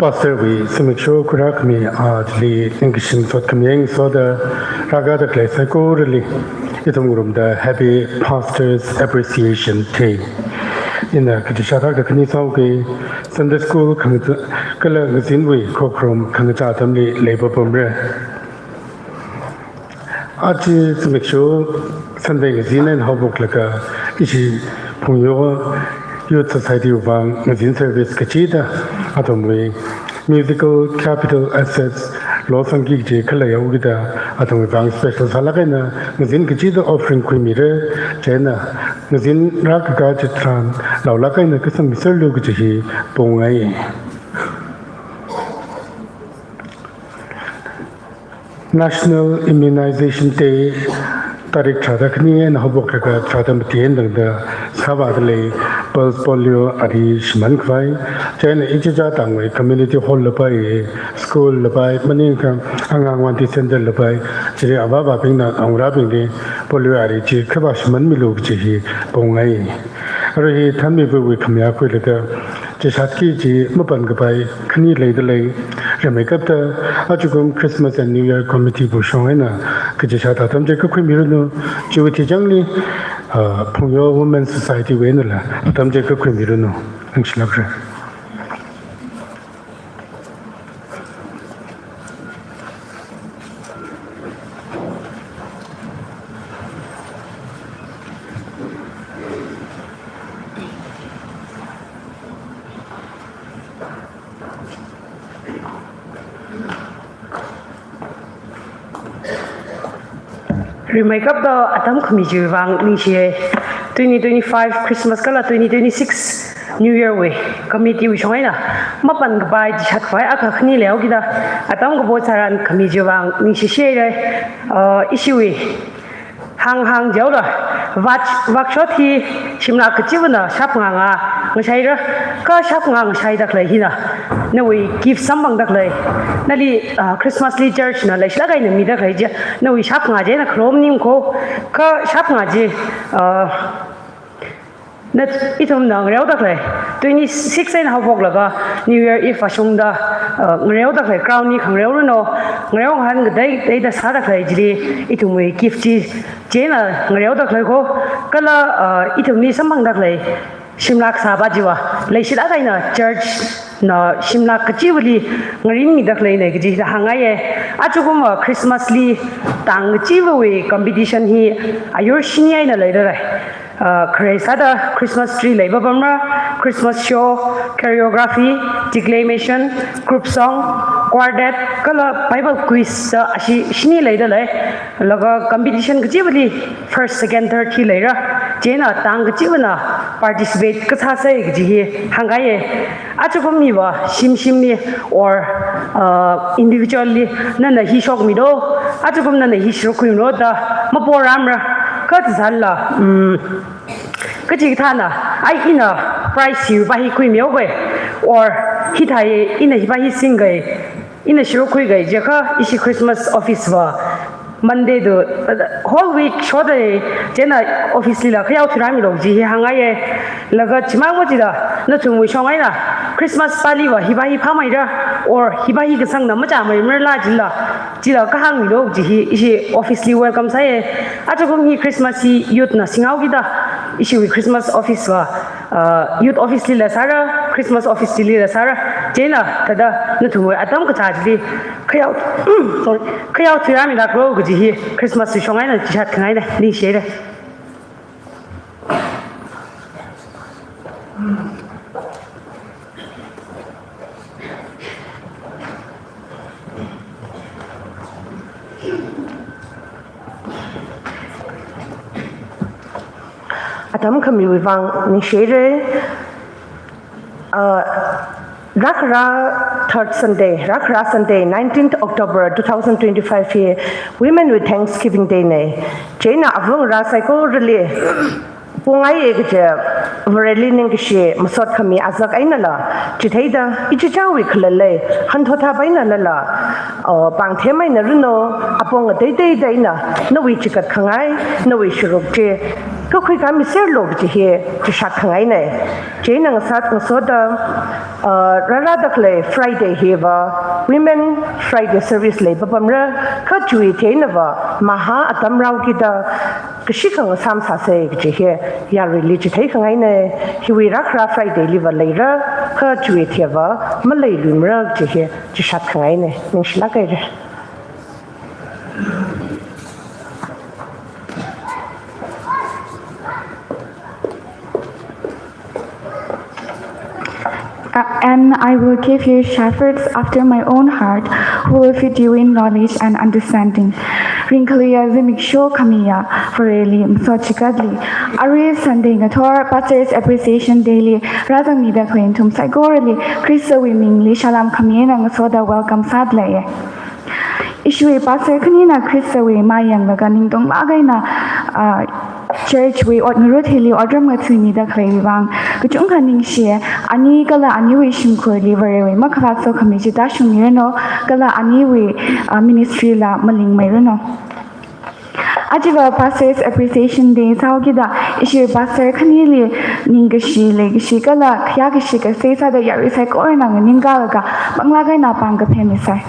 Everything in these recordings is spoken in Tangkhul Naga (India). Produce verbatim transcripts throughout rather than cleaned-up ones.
Pastor wui zimiksho khuirākhami, ah, chili ningkashi sotkhami ngasoda rākada khalei saikorali ithum ngarumda Happy Pastors Appreciation Day. Ina kachi shāthakda khani sāuki, Sunday School khangachā kala ngazinwui khokharum khangachā atamli leipapamra. Aja zimiksho Sunday ngazin eina haophoklaga ishi Phungyo Youth Society wui vang ngazin service kachida athumwui musical capital assets losangki kaji khaleiya, okida athumwui vang special sālāk eina ngazin kachida offering khuimira, chieina ngazin rākakā chitharan laolāk eina kasangmiserlu kaji hi pongai. National Immunization Day Tarik tharāda khani eina haophoklaga tharāda mati eina tangda sāvāda khalei pulse polio ari shimānkhavai, chieina ichichā tangwui community hall lapai, school lapai, maningakha angang vanti center lapai, chili avāvābingna angarābingli polio ari chi khavā shimānmilu kaji hi pongai. Arui hi thanmibingwui khamayā khuilaga chishatki kaji mapankapai khani leida lei. Rimeikapta ajakum Christmas and New Year Committee bu shong eina kachishat atam chi kakhuimiranu, chiwui theichangli, ah, Phungyo Women Society wui einala atam chi kakhuimiranu. Ningshilākra. Rimeikapta atam khami chiwui vang ningshiya. Twenty twenty-five Christmas kala twenty twenty-six New Year wui committee wui shong eina mapankapai chishatkhavai akha khani leihao kida atam kapo tharan khami chiwui vang ningshishira. Uh, ishiwui hānghāng jihaoda, vak, vakshot hi shimlak kachivana shapnga ngā ngashaira, kha shapnga ngashaida khalei hina nawui gift samphangda khalei, nali, ah, Christmas li church na leishilāk eina mida khalei chi, nawui shapnga chieina kharomning kho, kha shapnga chi, ah, na ithumna ngareoda khalei, twenty-six eina haophoklaga New Year Eve ashungda, uh, ngareoda khalei crown hi khangareoranu, ngareo ngahān kateiteida sāda khalei chili ithumwui gift chi, chieina ngareoda khalei kho, kala, uh, ithumli samphangda khalei shimlak sāpa chiva leishilāk eina church na shimlak kachivali ngarinmida khaleina kaji hāngngaiya. Ajakum, uh, Christmas li tang kachivawui competition hi ayur shini eina leida lei. Uh, khare sāda Christmas tree lei papamra, Christmas show, choreography, declamation, group song, quartet, kala Bible quiz da ashi shini leida lei. Laga competition kachivali first, second, third hi leira. Chieina tang kachivana participate kasāsei kaji hi hāngngaiya. Ajakum hiva shim shimli or, uh, individually nana hi shokmilu, ajakum nana hi shuruk khuimilu da maporamra. Kha tazanla, um, kachikathāna, ai ina prize hipa hi khuimihaoga, or hithāi ina hipa hi singga, ina shuruk khuiga jiakha ishi Christmas office va Monday to, uh, whole week shoda, chieina office lila khayao thuirāmilu kaji hi hāngngaiya. Laga chimang machida nathumwui shong eina Christmas paliva hipa hi phāmeira, or hipa hi kasangna machāmeimarala jila, jila kahāngmilu kaji hi ishi office li welcome sāya. Ajakum hi Christmas hi youth na singhaokida ishiwui Christmas office va, uh, youth office lila sāra, Christmas office chilila sāra. Chieina thāda nathumwui atam kachā chili khayao, sorry, khayao thuirāmilāklu kaji hi Christmas wui shong eina chishat khangaina, ningshira. Atam khamiwui vang ningshira. Uh, rākhara third Sunday, rākhara Sunday, nineteenth October two thousand twenty-five hi Women with Thanksgiving Day na. Chieina avangarā saikorali pongaiya kaja Vareli ningkashi masot khami azak einala, chitheida ichichāwui khalalei hanthotha painalala, uh, pāngthemeinaranu, apong ateiteida eina nawui chikat khangai, nawui shuruk chi kakhui khami serlu kaji hi chishat khangaina. Chieina ngasot ngasoda, uh, rārāda khalei Friday hiva Women Friday service lei papamra, kha chiwui theinava maha atam rāhaokida kashikha ngasām sāsei kaji hi yaruili chithei khangaina. Hiwui rākhara Friday liva leira, kha chiwui theiva maleiluimara kaji hi chishat khangaina. Ningshilāk haira. Uh, and I will give you shepherds after my own heart, who will feed you in knowledge and understanding. Ringkhaleiya zimiksho khamiya Vareli masot chikatli, arui Sunday ngathor Pastors Appreciation Day li rāzangmida khalei nathum saikorali Khristawui mingli salām khami eina ngasoda welcome sādalei. Ishiwui pastor khanina Khristawui mayanglaga ningtonglāk eina, ah, church wui ot ngarut hili otram ngathuimida khaleiwui vang kachungkha ningshi. Ani kala aniwui shimkhurli Varewui makhalat sokhami chi tāshungmiranu, kala aniwui, ah, ministry la malingmeiranu. Ajava Pastors Appreciation Day sāhaokida, ishi pastor khanili ningkashi, leikashi kala khayākashi kasā sāda yarui saikorana nganingkalaga, panglāk eina pāng kaphā misai.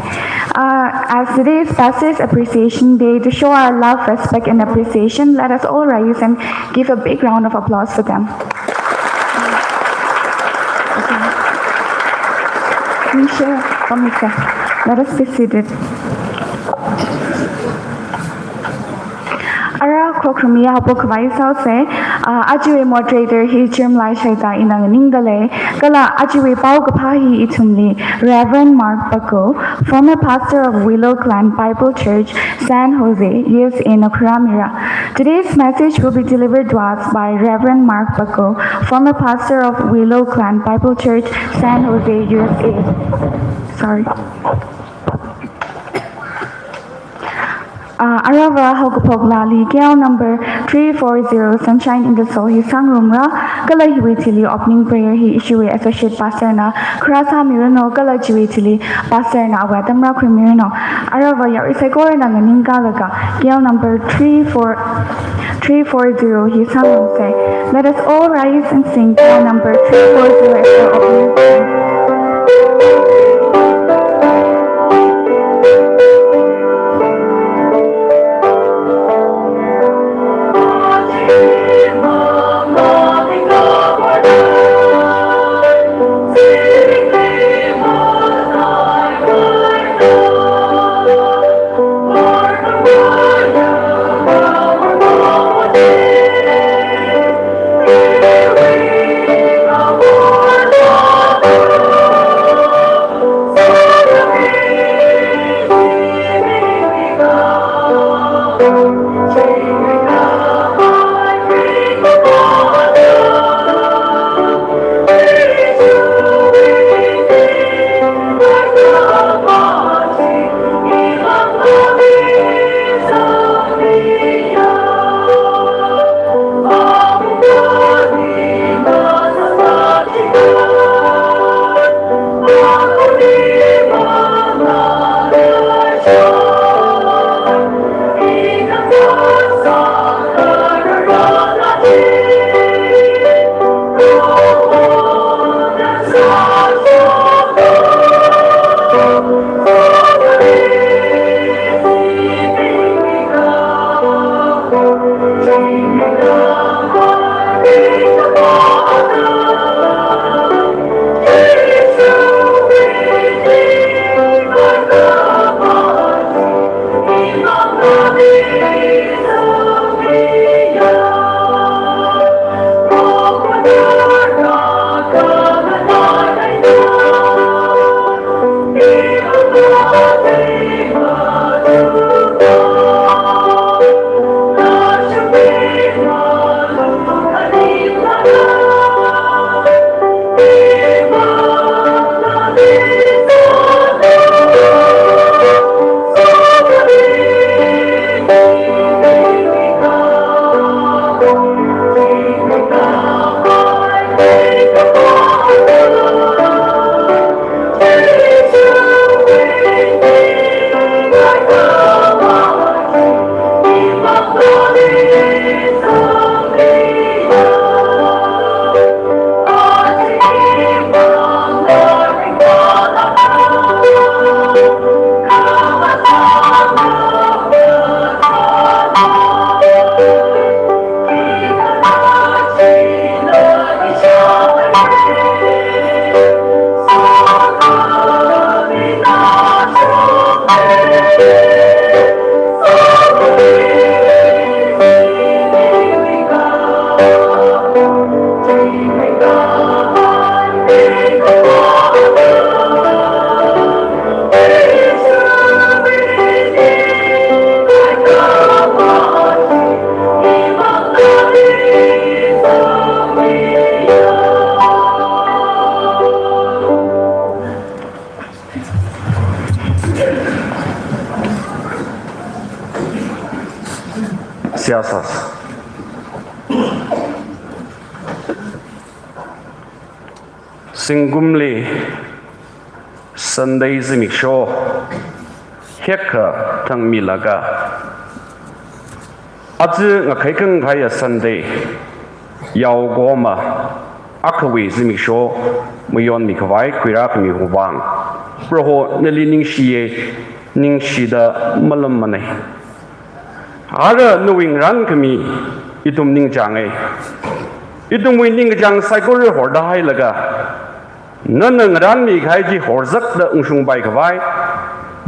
Uh, as today is Pastors Appreciation Day, to show our love, respect, and appreciation, let us all rise and give a big round of applause for them. Let us be seated. Ara khokharumi haophok khavai sāhaosa, ah, ajawui moderator hi Chirmlai Shaita ina nganingdalei, kala ajawui paokaphā hi ithumli Reverend Mark Paku, former pastor of Willow Clan Bible Church, San Jose, U S A na khuramira. Today's message will be delivered to us by Reverend Mark Paku, former pastor of Willow Clan Bible Church, San Jose, U S A. Sorry. Ah, aruiva haokaphok laali K L number three four zero Sunshine in the Soul hi sāngarumra, kala hiwui thili opening prayer hi ishiwui associate pastor na kharā sāmiranu, kala chiwui thili pastor na awui atam rākhuimiranu. Aruiva yarui saikorana nganingkalaga K L number three four, three four zero hi sāngarumsa. Let us all rise and sing K L number three four zero as our opening prayer. Yasas. Zingkumli Sunday zimiksho hekha thangmilaga, aja ngakhai khangakhaiya Sunday, yaokahoma akhawui zimiksho mayonmi khavai khuirākhami vang, Proho nali ningshiye, ningshida malammanei. Ara nawui ngarānkhami ithum ningchānge. Ithumwui ningkachāng saikora horda hailaga, nana ngarānmi kahai chi horzakta ungshungpai khavai,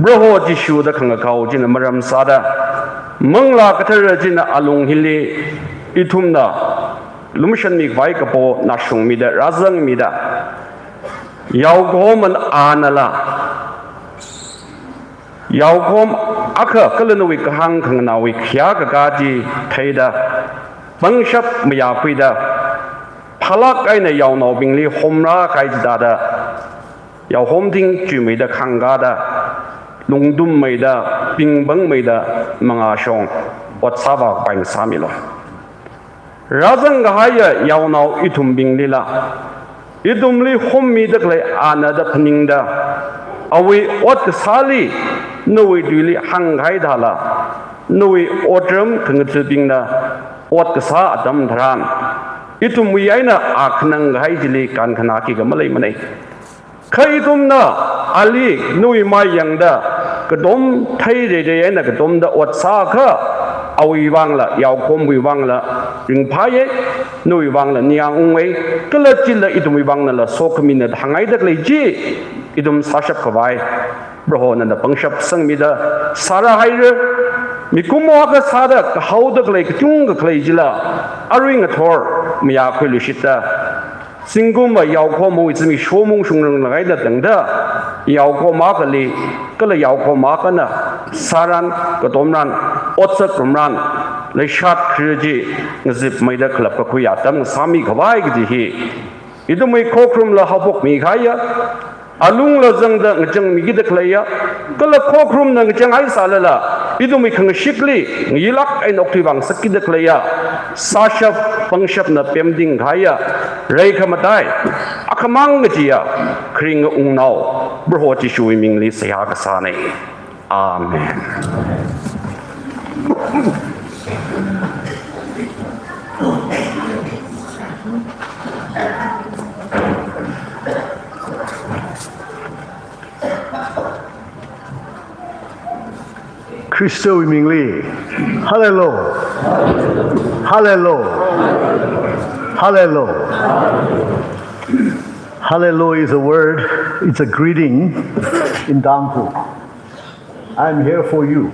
Proho Jishu da khangakao china maram sāda, Manglā Kathara china alung hili ithumna lumashanmi khavai kapo nashungmida, rāzangmida, yaokahomana anala, yaokahoma akha kala nawui kahāng khanganāwui khayā kakā chi theida, pangshap mayākhuida, phalāk eina yaonaobingli homrākahai chithāda, yaohomthing chuimeida khāngkāda, lungthummeida, pingpangmeida, mangāshong ot sāvākapai ngasāmilu. Rāzangkahaiya yaonao ithumbinglila, ithumli hommida khalei ana da phaningda, awui ot kasāli, nawui tuili hāngkahai thāla, nawui otram khangathābingna ot kasā atam tharan, ithumwui eina a khanangkahai chili kankhanā khikha maleimanei. Kha ithumna ali nawui mai yangda, katom theireirei eina katomda ot sākha, awui vangla, yaokahomawui vangla ringphāye, nawui vangla ningyāng ungwe, kala chila ithumwui vangnala sokhamina hānghaida khalei chi, ithum sāshap khavai, Proho nana pangshap sangmida sārāhaira. Mikumo akha sāda kahaoda khalei kachungkha khalei chila, arui ngathor mayākhuiluishitta, zingkumva yaokahomawui zimiksho maungshungranglāk eina tangda, yaokahoma akhali, kala yaokahoma akhana sāran, katomran, otsak ngarumran, leishat khri chi ngazipmeida khalap kakhuiya atam ngasāmi khavai kaji hi, ithumwui khokharumla haophokmi kahaiya, alungla zangda ngachangmikida khaleiya, kala khokharumna ngachanghaisālala, ithumwui khangashikli ngayilāk eina okthuivāngasakkida khaleiya, sāshap pangshapna pemting kahaiya, reikhamataiya, akhamang kajiya, kharinga wungnao, Proho Jishuwui mingli seihā kasānei. Amen. Khristawui mingli. Hallelujah. Hallelujah. Hallelujah. Hallelujah is a word, it's a greeting in Tangkhul. "I'm here for you."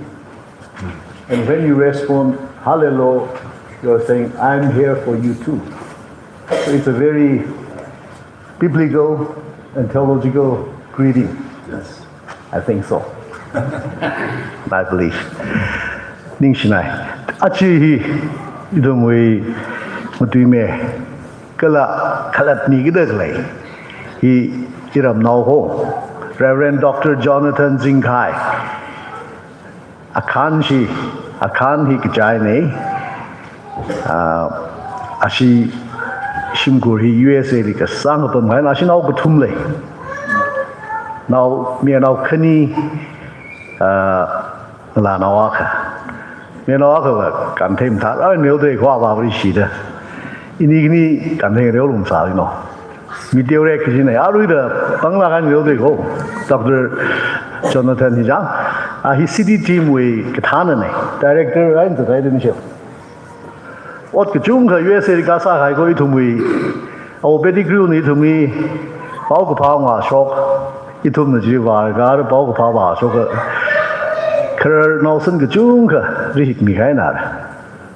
And when you respond, "Hallelujah," you're saying, "I'm here for you too." So it's a very biblical and theological greeting. Yes. I think so. I believe. Ningshinai. Aja hi ithumwui matuime kala khalatmikida khalei hi iramnao ho, Reverend Doctor Jonathan Zingkhai. Akhan shi, akhan hi kachainei. Ah, ashi shimkhur hi U S A li kasāng kapam haina, ashi nao kathum lei. Nao, mayarnao khani, ah, ngalānao akha. Mayarnao akhava kanthei mathā, ai, neo dei kho avā varishida. Ini khani kanthei neo lum sāli no. Meteorite kajinei, aruida pangla kan neo dei kho. Doctor Jonathan hi chang. Ah, hi city team wui kathānanei. Director ai nzataidani sheo. Ot kachungkha U S A li kasā kahai kho ithumwui. Awui pedigree na ithumwui paokaphā ngashok. Ithumna chi vākahai paokaphā vāshok. Khararnao san kachungkha rihikmi kahaina.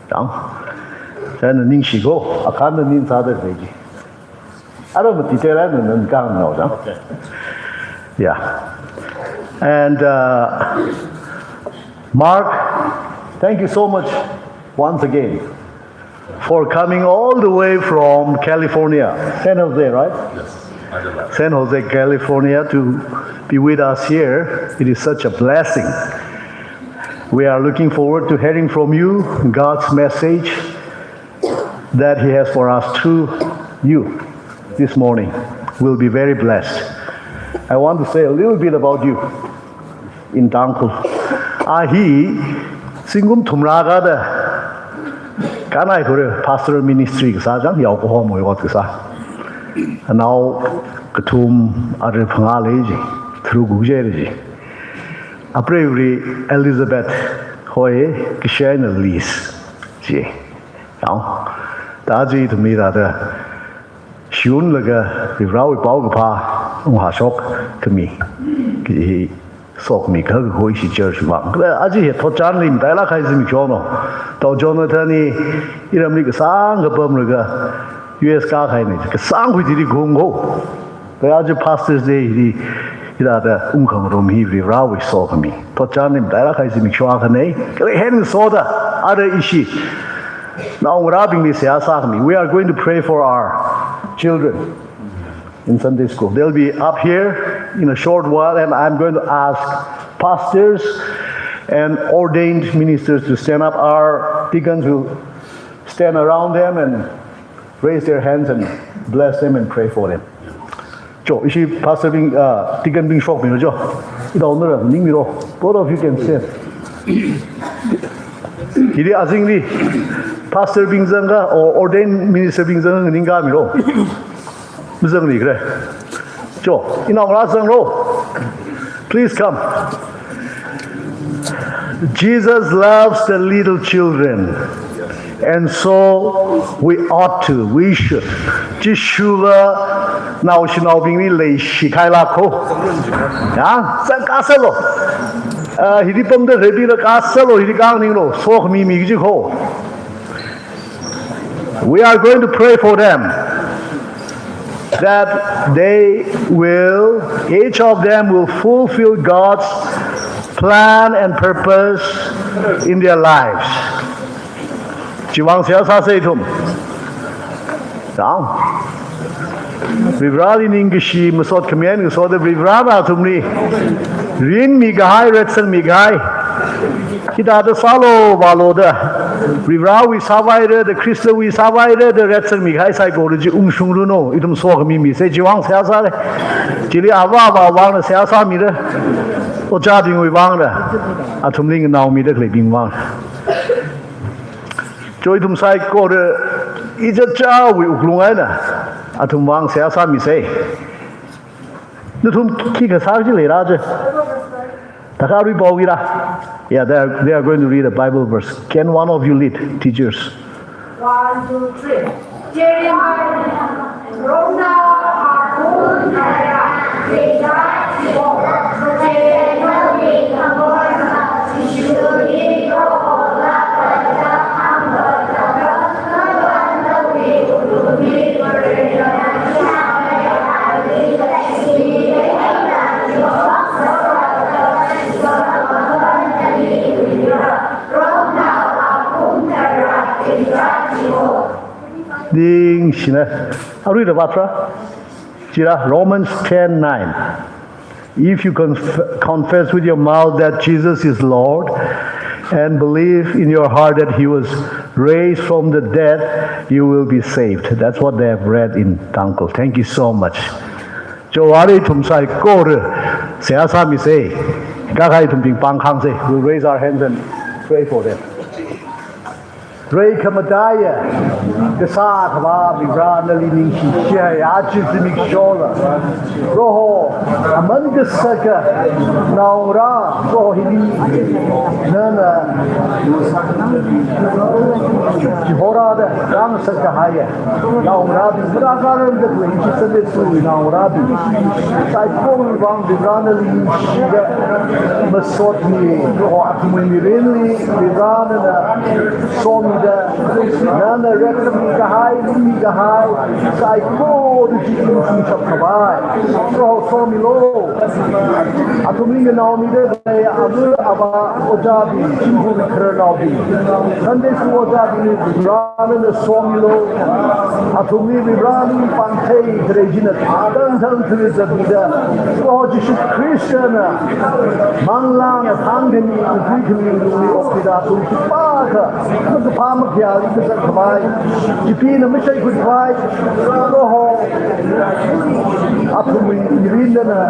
Chang. Chieina ningshi kho, akhanna ningsāda lei ji. Ara mati tera na nan kang nao chang. Okay. Yeah. And, uh, Mark, thank you so much once again for coming all the way from California, San Jose, right? Yes, San Jose, California, to be with us here. It is such a blessing. We are looking forward to hearing from you God's message that He has for us through you this morning. We'll be very blessed. I want to say a little bit about you in Tangkhul. A hi zingkum thumrā akha da kanai kure pastoral ministry kasā chang, yao kahom wui ot kasā. Anao kathum, arui phangā lei ji, tharuk khuichai lei ji. Apreiva̱li Elizabeth hoi, kashaina Liz ji. Yao. Ta chi ithumli thāda shunlaga Varivarāwui paokaphā unghāshok khami, khi sokhami kahak khui ishi church vang. Kala aja hi thotchanli matailāk kahai zimiksho no. Tao Jonathan hi iramli kasāngkha pamlaga U S kākahaina, kasāngkhui chili khaung ho. Kala aja Pastors' Day hili, hithāda ungkhangarum hi Varivarāwui sokhami. Thotchanli matailāk kahai zimiksho akhana. Kala hensoda, ara ishi naongarābingli seihā sākhami. We are going to pray for our children in Sunday school. They'll be up here in a short while, and I'm going to ask pastors and ordained ministers to stand up. Our deacons will stand around them and raise their hands and bless them and pray for them. Cho, ishi pastor bing, uh, deacon bing shokmilo cho. Ida onora ningmilo. Both of you can stand. Hili azingli pastor bing zanga or ordained minister bing zanga ningkhamilo. Mzangli kre. Cho, ina ngarā zanglo. Please come. Jesus loves the little children, and so we ought to, we should. Jishula naoshinaobingli leishi khailāk ho. Ya, zang kasālo. Ah, hili pamda rebi la kasālo, hili kang ninglo, sokhami mi ji ho. We are going to pray for them that they will, each of them will fulfill God's plan and purpose in their lives. Chiwuivang seihā sāsa ithum. Tang. Varivarāli ningkashi masot khami eina ngasoda Varivarāna athumli rinmi kahai, retsangmi kahai. Hithāda sālo vālo da, Varivarāwui sāvaira da, Khristawui sāvaira da retsangmi kahai saikora chi ungshungluno, ithum sokhami misa, chiwuivang seihā sāra. Chili avā avāwui vangna seihā sāmira. Ojābingwui vangna. Athumli nganaomida khaleibing vang. Cho ithum saikora ichichāwui wuklung eina athumwui vang seihā sāmisa. Nathum khikha sāki leira je. Thākha arui paovira. Yeah, they are, they are going to read a Bible verse. Can one of you lead, teachers? One, two, three. Jeremiah. Ningshina. Arui da vātra? Chira, Romans ten nine. If you conf-, confess with your mouth that Jesus is Lord and believe in your heart that He was raised from the dead, you will be saved. That's what they have read in Tangkhul. Thank you so much. Cho, arui ithum saikora seihā sāmisa. Kha kha ithumbing pāng khangsa. We'll raise our hands and pray for them. Rai khamataiya, kasā akhava Varivarā nali ningshi shihai, aja zimikshola. Proho, aman kasaka naongarā, Proho hili nana chihorāda rāngasak kahaiya naongarābing, marākha ram da khalei ishi Sunday school naongarābing, saikora vang Varivarā nali ningshida masotmi, Proho athumwui mirinli Varivarā nana somida, nana retsangmi kahai, lungmi kahai saikora chi ningshap khavai Proho somilo. Athumli nganaomida khalei ava avā ojābing, shimkhur kharar Proho, Sunday school ojābingli Varena somilu, athumli Varena pāngthei kharei china thangthang thurizatmida, Proho Jishu Khristana manglāna thangkhami, khuikhami lungli okthuida athum khipākha makaphā makhayāli kazat khavai, chipina mashaikhut khavai, Proho, athumwui mirin nana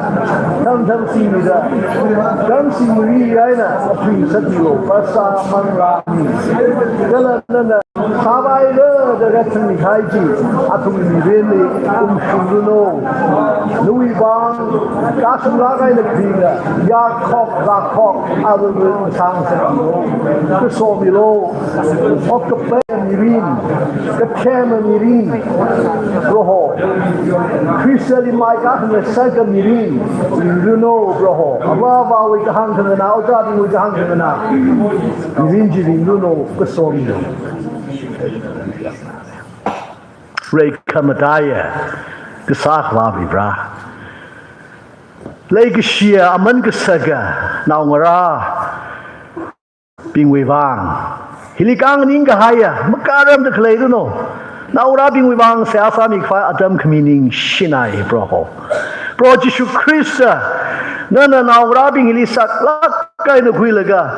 thangthang singmida, thangthang singmida eina athum sāthuilu, phasā manglā mi. Kala nana sāvaira da rāthangmi kahai chi athumwui mirinli umshungranu. Nawui vang kashunglāk eina kharinga, yarkhok rākhok avāva sāngasakmilu, kasomilu. Okapam mirin, kathema mirin, Proho, Khristali mai kakhangasaka mirin ringranu, Proho. Avāva̱wui kahāng khanganā, ojābingwui kahāng khanganā mirin chi ringranu, kasomilu. Reikhamataiya Kasā Akhava Vare, leikashiya aman kasaka naongarābingwui vang hili kanganing kahaiya makaramda khaleiranu. Naongarābingwui vang seihā sāmi khavai atam khami ningshinai, Proho. Proho Jishu Khrista, nana naongarābing hili saklāk eina khuilaga,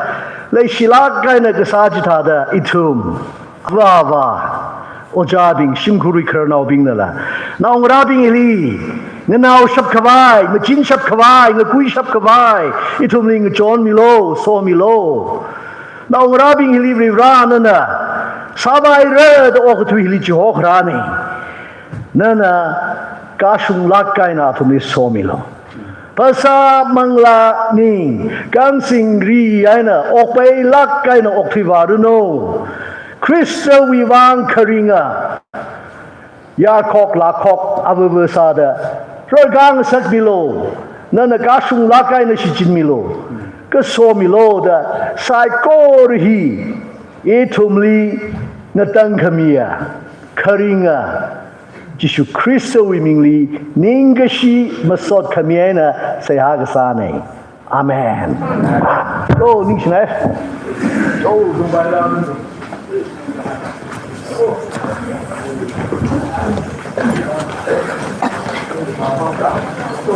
leishilāk eina kasā chithāda ithum avāva̱, ojābing, shimkhur khararnaobingnala naongarābing hili nganaoshap khavai, machinshap khavai, ngakuishap khavai ithumli ngachonmilu, somilu. Naongarābing hili Vare, nana sāvaira da okathui hili chihokharāna. Nana kashunglāk eina athumli somilu. Phasā manglā ning, kansingri eina okpeilāk eina okthuivāranu. Khristawui vang kharinga, yarkhok rākhok avāva sāda rarkhangasakmilu. Nana kashunglāk eina shichinmilu, kasomilu da saikora hi ithumli ngatangkhamiya, kharinga Jishu Khristawui mingli ningkashi masot khami eina seihā kasāna. Amen. Oh, ningshinai. Oh,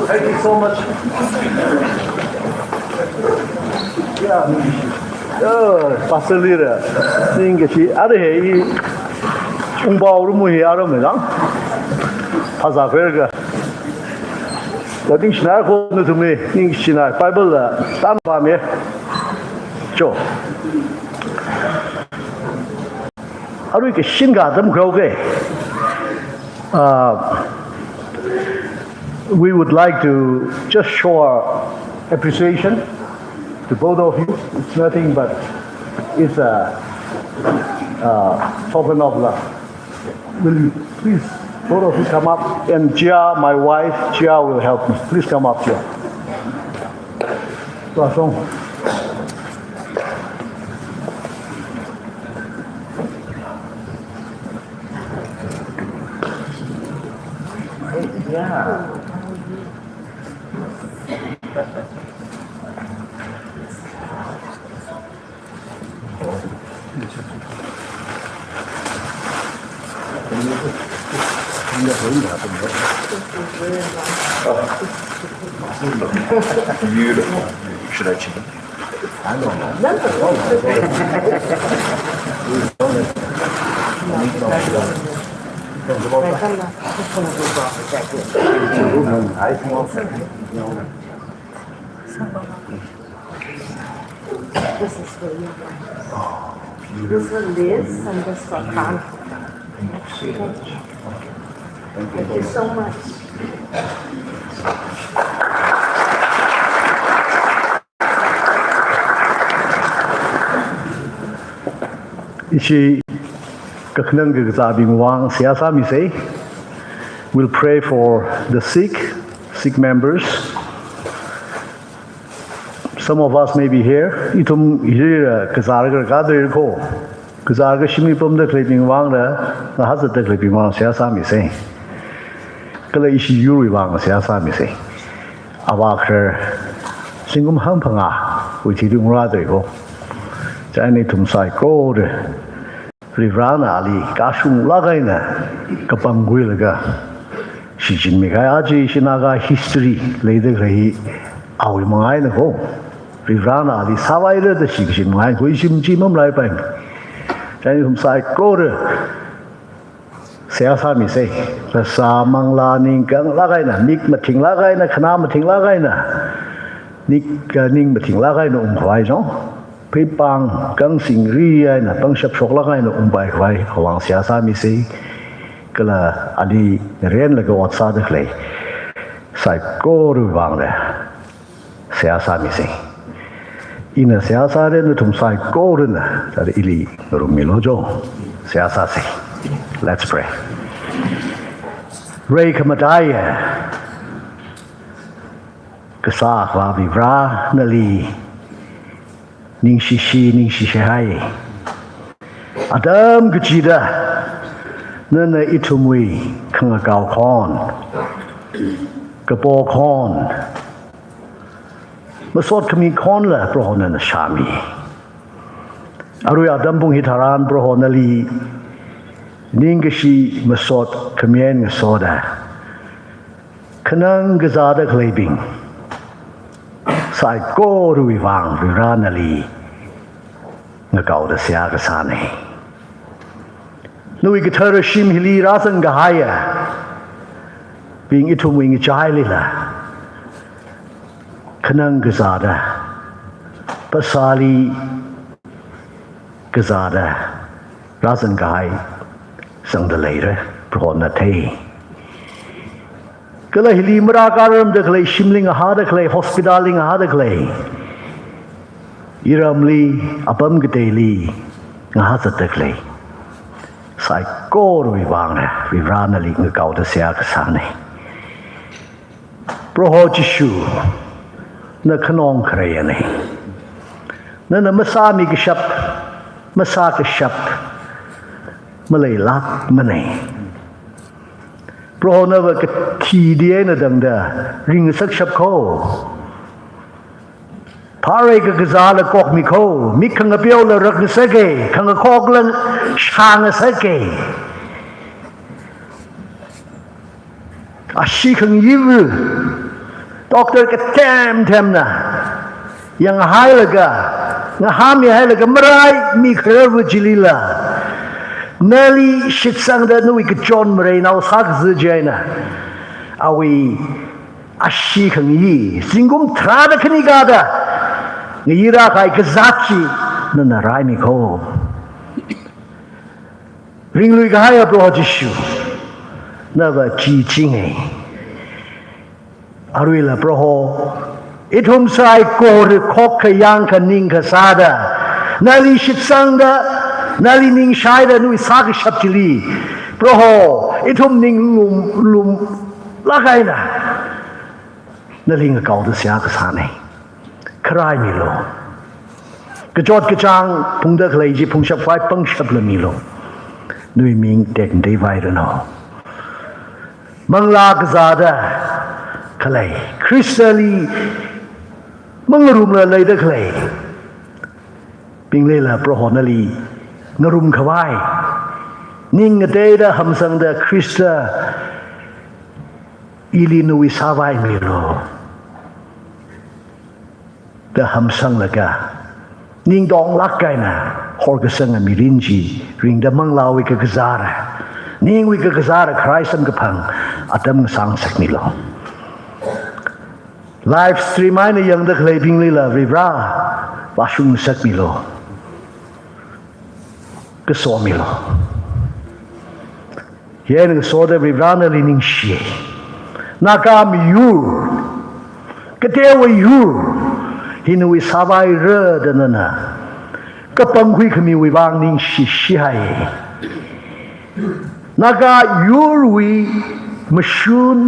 thank you so much. Yeah, ningshi. Oh, Pastor Lira, ningkashi, ara hi, i, ungpao rumu hi aram me dang. Phasā khuilaga. Ningshinai ko nathumli, ningshinai, Bible la, tan ba me. Cho. Arui kashin atam khuihaoke. Uh, we would like to just show our appreciation to both of you. It's nothing but it's a, uh, token of love. Will you please, both of you come up, and Jia, my wife, Jia will help me. Please come up here. Tuasong. Beautiful. Should I change? I don't know. This is for you. This one, this, and this for Khan. Thank you. Thank you so much. Ishi kakhanang kakazābing vang seihā sāmisei. We'll pray for the sick, sick members. Some of us may be here. Ithum hili kazālaga rākadalei ko. Kazālaga shimli pamda khaleibing vangla, ngahāzatda khaleibing vang seihā sāmisei. Kala ishi yurwui vang seihā sāmisei. Avā kharar, zingkum hangphangāwui thili ngarādalei ko. Chieina ithum saikora Varivarana ali kashunglāk eina kapangkhuilaga shichinmi kahai aja ishi Naga history leida khalei hi awui manga eina ko. Varivarana ali sāvaira da shichinmi kahai ko, ishi chi mamalaipaimanei. Chieina ithum saikora seihā sāmisei. Phasā, manglā, ning kanglāk eina, mik mathinglāk eina, khanā mathinglāk eina, nik, ning mathinglāk eina ungkhavai jong, pheipāng kangsingri eina, pangshap shoklāk eina ungpaikhavai Awui vang seihā sāmisei. Kala ali ngarenlaga ot sāda khalei saikorawui vangla seihā sāmisei. Ina seihā sāra, nathum saikorana tara ili ngarummilu jo. Seihā sāsei. Let's pray. Rai khamataiya Kasā Akhava Varivara, nali ningshishi, ningshishihai. Atam kachida nana ithumwui khangakao khon, kapo khon, masot khami khonla Proho nana shāmi. Arui atam pung hitharan Proho nali ningkashi masot khami eina ngasoda khanang kazāda khaleibing saikorawui vang Varivara nali ngakaoda seihā kasānei. Nawui kathara shim hili rāzang kahaiyabing ithumwui ngachailila khanang kazāda, phasāli kazāda rāzang kahai zangda leira, Proho nana thei. Kala hili marākhararmada khalei, shimli ngahāda khalei, hospital li ngahāda khalei, iramli, apam kateili ngahāzatda khalei saikorawui vangla Varivara nali ngakaoda seihā kasānei. Proho Jishu, na khanong khareiyanei. Nana masāmi kashap, masā kashap maleilākmanei. Proho nava kathi eina tangda ringngasak shap kho. Pharei kakazāla kokmi kho, mik khangapeola rakngasaka, khangakhokla shāngasaka. Ashee khangayivā, doctor kathemthemna yanghailaga, ngahāmihailaga maraimi khararva chilila, nali shitsangda nawui kachon mareinao sākaza chieina, awui ashee khangayi, zingkum tharāda khanikha da ngayirākahai kazāt chi nana raimi kho. Ringlui kahaiya Proho Jishu, nava chi chingai. Aruila Proho, ithum saikora khokkha yangkha ningkha sāda, nali shitsangda, nali ningshaida nawui sākashap chili, Proho, ithum ninglum, lumlāk eina nali ngakaoda seihā kasānei. Kharaimilu. Kachot kachāng phungda khalei chi phungshap khavai pangshapla milu. Nawui ming tekmatei vairanu. Manglā kazāda khalei, Khristali mangarumla leida khaleibinglila Proho nali ngarum khavai, ning ngateida hamsangda Khrista ili nawui sāvai milu da hamsanglaga, ningtonglāk eina horkasanga mirin chi ringda manglāwui kakazāra, ningwui kakazāra kharai samkaphang atam ngasāngasakmilu. Live stream eina yangda khaleibinglila Varivara vāshung ngasakmilu. Kasomilu. Hi eina ngasoda Varivara nali ningshi. Naga miyur, kateowa yur hi nawui sāvaira da nana kapangkhui khamiwui vang ningshishihai. Naga yurwui mashun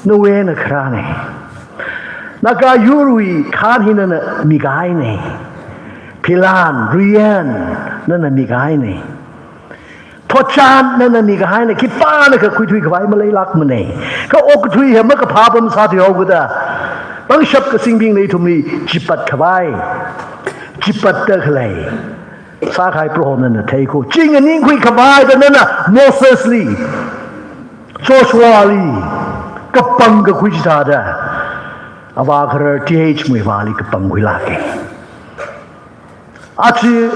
nawui eina kharānei. Naga yurwui khan hi nana mikahainei. Philan, ruiyan nana mikahainei. Thotchan nana mikahainei, khipānakha khuithui khavai maleilākmanei. Kha okathui hi makaphā pam sāthuihaokida, pangshap kasingbingna ithumli chipat khavai, chipatta khalei sākahai Proho nana theiko. Chi nganingkhui khavai da nana Mosesli, Joshuali, kapang kakhui chithāda, avākharar T H Muivahli kapangkhuilāka. Aja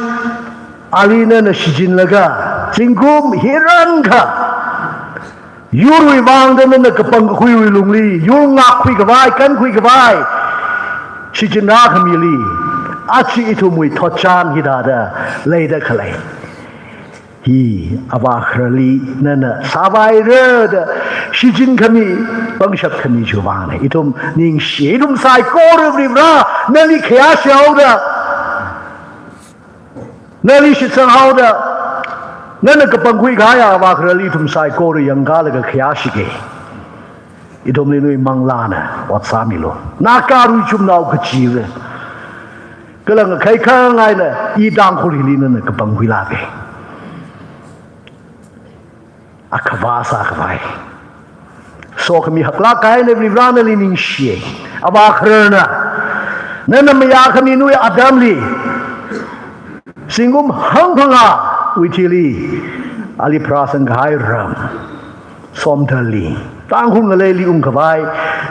ali nana shichinlaga, zingkum hiyākha, yurwui vāngda nana kapang kakhuiwui lungli, yur ngakkhui khavai, kankhui khavai, shichinrā khamili, aja ithumwui thotchan hithāda leida khalei hi avākhararli nana sāvaira da shichin khami, pangshap khami chiwui vāngna. Ithum ningshi, ithum saikora Varivara, nali khayāshi haoda, nali shitsang haoda, nana kapangkhui kahaiya avākhararli ithum saikora yangkalaga khayāshika. Ithumli nawui manglāna ot sāmilu. Nagarui chumnao kachiva̱, kala ngakhai khangaina i Tangkhul hili nana kapangkhuilāka. Akhavā sākhavai, sokhami haklāk kahaina Varivara nali ningshi. Avākhararna, nana mayākhami nawui atamli, zingkum hangphangāwui thili, ali pharāsang kahai ram Somdalli, Tangkhul ngaleili ungkhavai,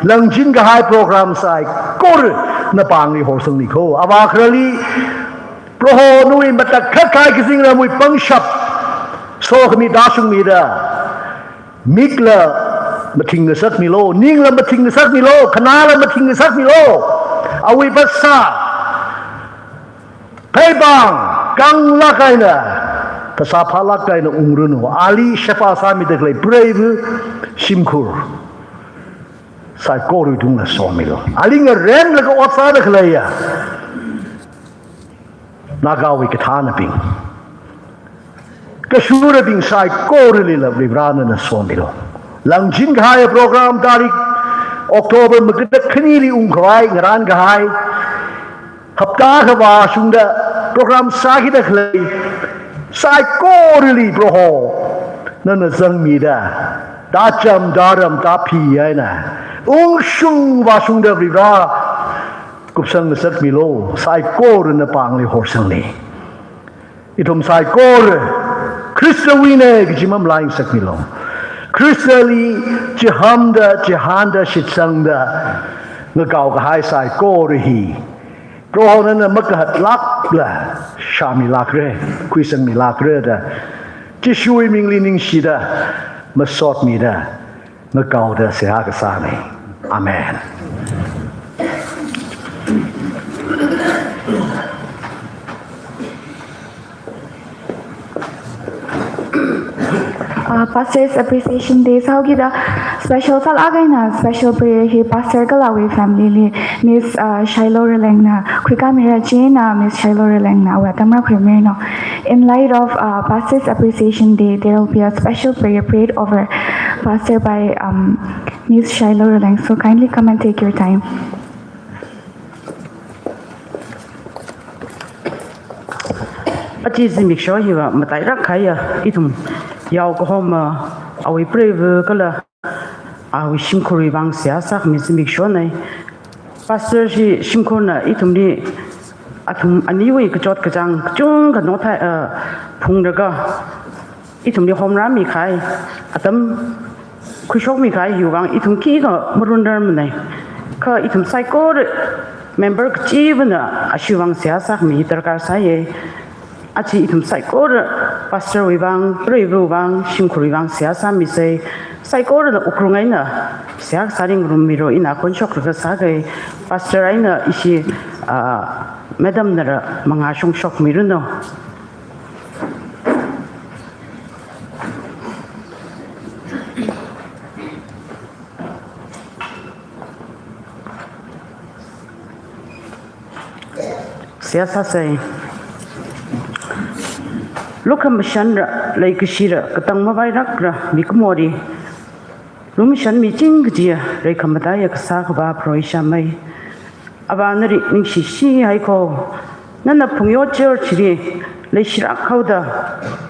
langchin kahai program saikora napāngli horsangmiko. Avākhararli, Proho nawui matakhak kahai kazingramwui pangshap, sokhami tāshungmida, mikla mathing ngasakmilu, ningla mathing ngasakmilu, khanāla mathing ngasakmilu. Awui phasā, pheipāng, kanglāk eina, phasā phālāk eina ungranu. Ali sheba sāmida khalei preiva̱ shimkhur saikorawui tungla somilu. Ali ngaremlaga ot sāda khaleiya Nagawui kathānabing, kashurabing saikoralila Varivara nana somilu. Langchin kahai program tarik October makada khanili ungkhavai, ngarān kahai, hapta kavā shungda program sākida khalei saikorali Proho nana zangmida, tācham tāram tāphi eina ungshung vāshungda Varivara kupsang ngasakmilu. Saikora napāngli horsanglu. Ithum saikora Khristawuina kaji mamalai ngasakmilu. Khristali chihānda, chihānda, shitsangda ngakao kahai saikora hi Proho nana makahatlākla shāmilākra, khuisangmilākra da Jishuwui mingli ningshida, masotmida, ngakaoda seihā kasāna. Amen. Uh, Pastors Appreciation Day sāhaokida special sālāk eina special prayer hi Pastor kala awui family li, Miss, uh, Shailo Ralengna khuikāmira, chieina Miss Shailo Ralengna awui atam rākhuimiranu. In light of, uh, Pastors Appreciation Day, there will be a special prayer prayed over Pastor by, um, Miss Shailo Raleng. So kindly come and take your time. Aja zimiksho hiva matailāk kahaiya ithum yao kahoma, awui preiva̱ kala awui shimkhurwui vāng seihā sākhami zimikshona. Pastor shi shimkhurna ithumli athum aniwui kachot kachāng kachungkha nothai, uh, phungraga ithumli homrāmi kahai, atam khuishokmi kahai hiwui vāng ithum khikha marunrarmana. Kha ithum saikora member kachivana ashiwui vāng seihā sākhami darkar sāya. Aja ithum saikora Pastor wui vāng, preiva̱wui vāng, shimkhurwui vāng seihā sāmisa. Saikorana wuklung eina seihā sāda ngarummilu, ina konshok rākasā kahai. Pastor eina ishi, ah, Madam nara mangā shongshokmiranu. Seihā sāsa. Lukhamashanra, leikashira, katang mavailākra mikumoli lumashanmiching kajiya, reikhamataiya kasā Akhava Proho Isha mei. Avā nali ningshishi haiko. Nana Phungyo Church li leishilāk haoda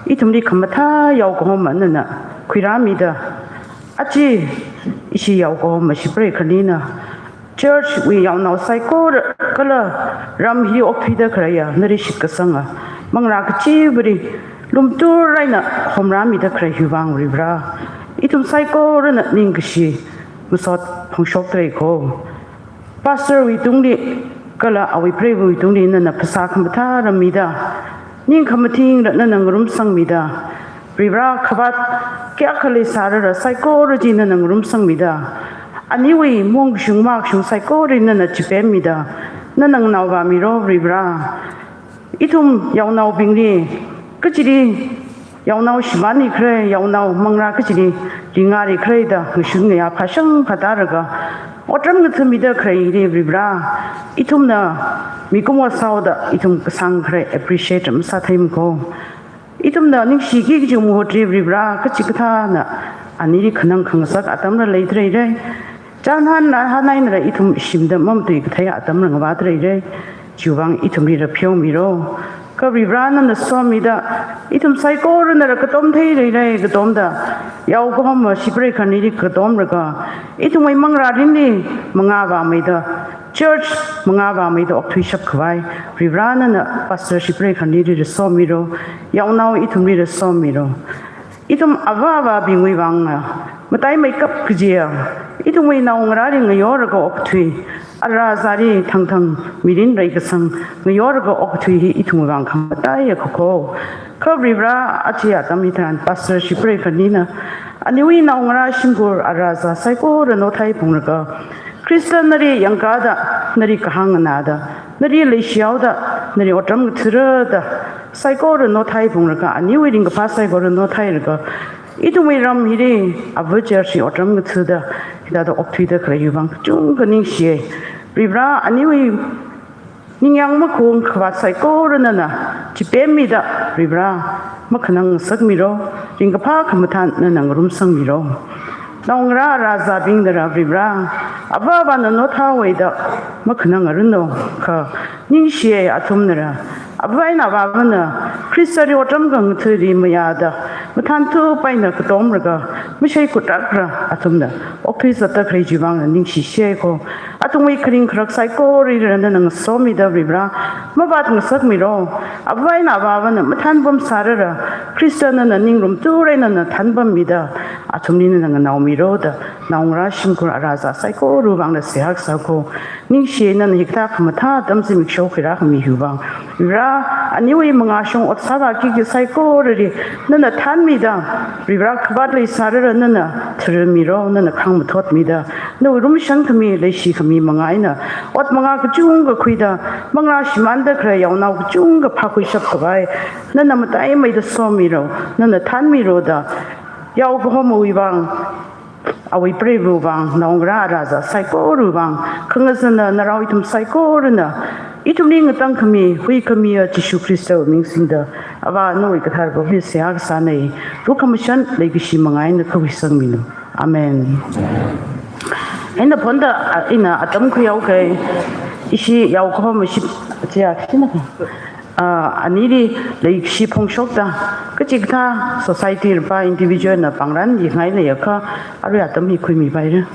ithumli khamathā yao kahoma nana khuirāmida, aja ishi yao kahoma shipreikalina church wui yaonao saikora kala ram hi okthuida khaleiya nali shitkasanga manglā kachivali lumtur eina homrāmida khalei hiwui vang Varivara, ithum saikorana ningkashi masot phongshokda lei kho. Pastor wui tungli kala awui preiva̱wui tungli nana phasā khamathā rāmida, ning khamathingla nana ngarumsangmida, Varivara khavāt kayākha leisālala saikora chi nana ngarumsangmida, aniwui mong kashung mā kashung saikora nana chipemmida, nana nganao vāmiro Varivara. Ithum yaonaobingli kachili yaonao shimānli khalei, yaonao manglā kachili ringāli khalei da ngashun ngayā phāshang phātālaga otram ngathāmida khaleili Varivara, ithumna mikumo sāhaoda ithum kasāng khalei appreciate masāthei makho. Ithumna ningshiki kaji muhutli Varivara, kachikathāna anili khanang khangasak atamla leida leilei. Chānhan nahān einala ithum shimda mamatui kathei atamla ngavāda leilei. Chiwui vang ithumlila pheomiro. Kha Varivara nana somida, ithum saikoranala katom thei leilei, katomda, yao kahoma shipreikhani li katomlaga, ithumwui manglā ringli mangā vāmeida, church mangā vāmeida okthuishap khavai Varivara nana pastor shipreikhani li somiro, yaonao ithumlila somiro. Ithum avā avābingwui vangna mataimeikap kajiya, ithumwui naongarāli ngayoraga okthui, ara zāli thangthang mirin reikasang ngayoraga okthui hi ithumwui vang khamataiya kho. Kha Varivara, aja atam hitharan pastor shipreikhani na aniwui naongarā shimkhur ara zā saikora nothaiphunglaga, Khrista nali yangkāda, nali kahāng nganāda, nali leishihaoda, nali otram ngathāra da saikora nothaiphunglaga, aniwui ringkaphā saikora nothailaga, ithumwui ram hili ava church li otram ngathāda, hithāda okthuida khalei hiwui vang kachungkha ningshiya. Varivara, aniwui ningyāng makhung khavāt saikora nana chipemmida Varivara, makhanang ngasakmiro, ringkaphā khamathān nana ngarumsangmiro. Naongarā ara zābingnala Varivara, avā avāna nothāhaoda makhanang ngarumno, kha ningshiya athumnala, avā eina avāvana Khristali otram khangathāli mayāda, mathānthup eina katomlaga, mashei khutlākla athumna okthui zatda khalei chiwui vangna ningshishiya kho. Athumwui kharing kharak saikoralila nana ngasomida Varivara, mavāt ngasakmiro. Avā eina avāvana mathānpamsālala, Khrista nana ninglumthurai nana thānpammida, athumli nana nganaomiro da, naongarā shimkhur ara zā saikorawui vangla seihā kasā kho. Ningshi, nana hikathā khamathā atam zimiksho khuirākhami hiwui vang. Varivara, aniwui mangāshong ot sāvāki kaji saikorali nana thānmida, Varivara khavāt leisālala nana tharmiro, nana khāngmathotmida, nawui lumashan khami, leishi khami manga eina ot manga kachungkha khuida, manglā shimānda khalei yaonao kachungkha phākhuishap khavai nana mataimeida somiro, nana thānmiro da, yao kahomawui vang, awui preiva̱wui vang, naongarā ara zā saikorawui vang, khangazana narao ithum saikorana, ithumli ngatangkhami, huikhamiya Jishu Khristawui ming singda, Avā nawui kathara khavai seihā kasāna, rukhamashan leikashi manga eina khuisangmilo. Amen. Eina phonda, a, ina atam khuihaoki, ishi yao kahoma ship, chiya, shinaka. Ah, anili leikashi phongshokda, kachikathā society rapa individual na pāngran yingai leiakha, arui atam hi khuimipaira.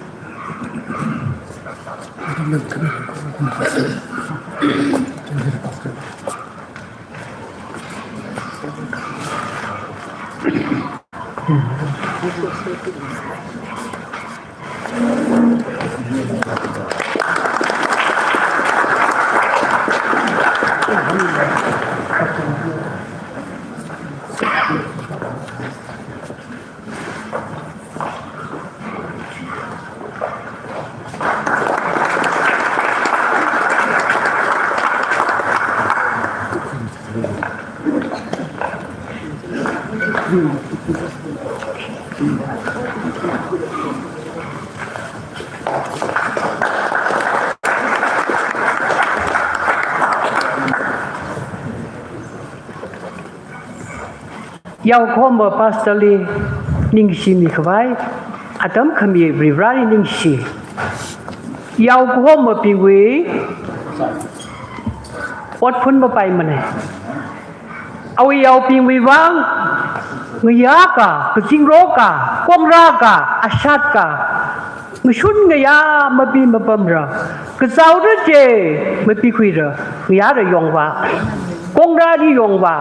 Yao kahoma pastor li ningshimi khavai, atam khami Varivarali ningshi. Yao kahomabingwui otphun mapaimana. Awui yaobingwui vang, ngayā ka, kazingrok ka, kongra ka, ashat ka, Ngashun ngayā mapi mapamra, kazaora chi mapikhuira, ngayāra yongva, kongrāli yongva,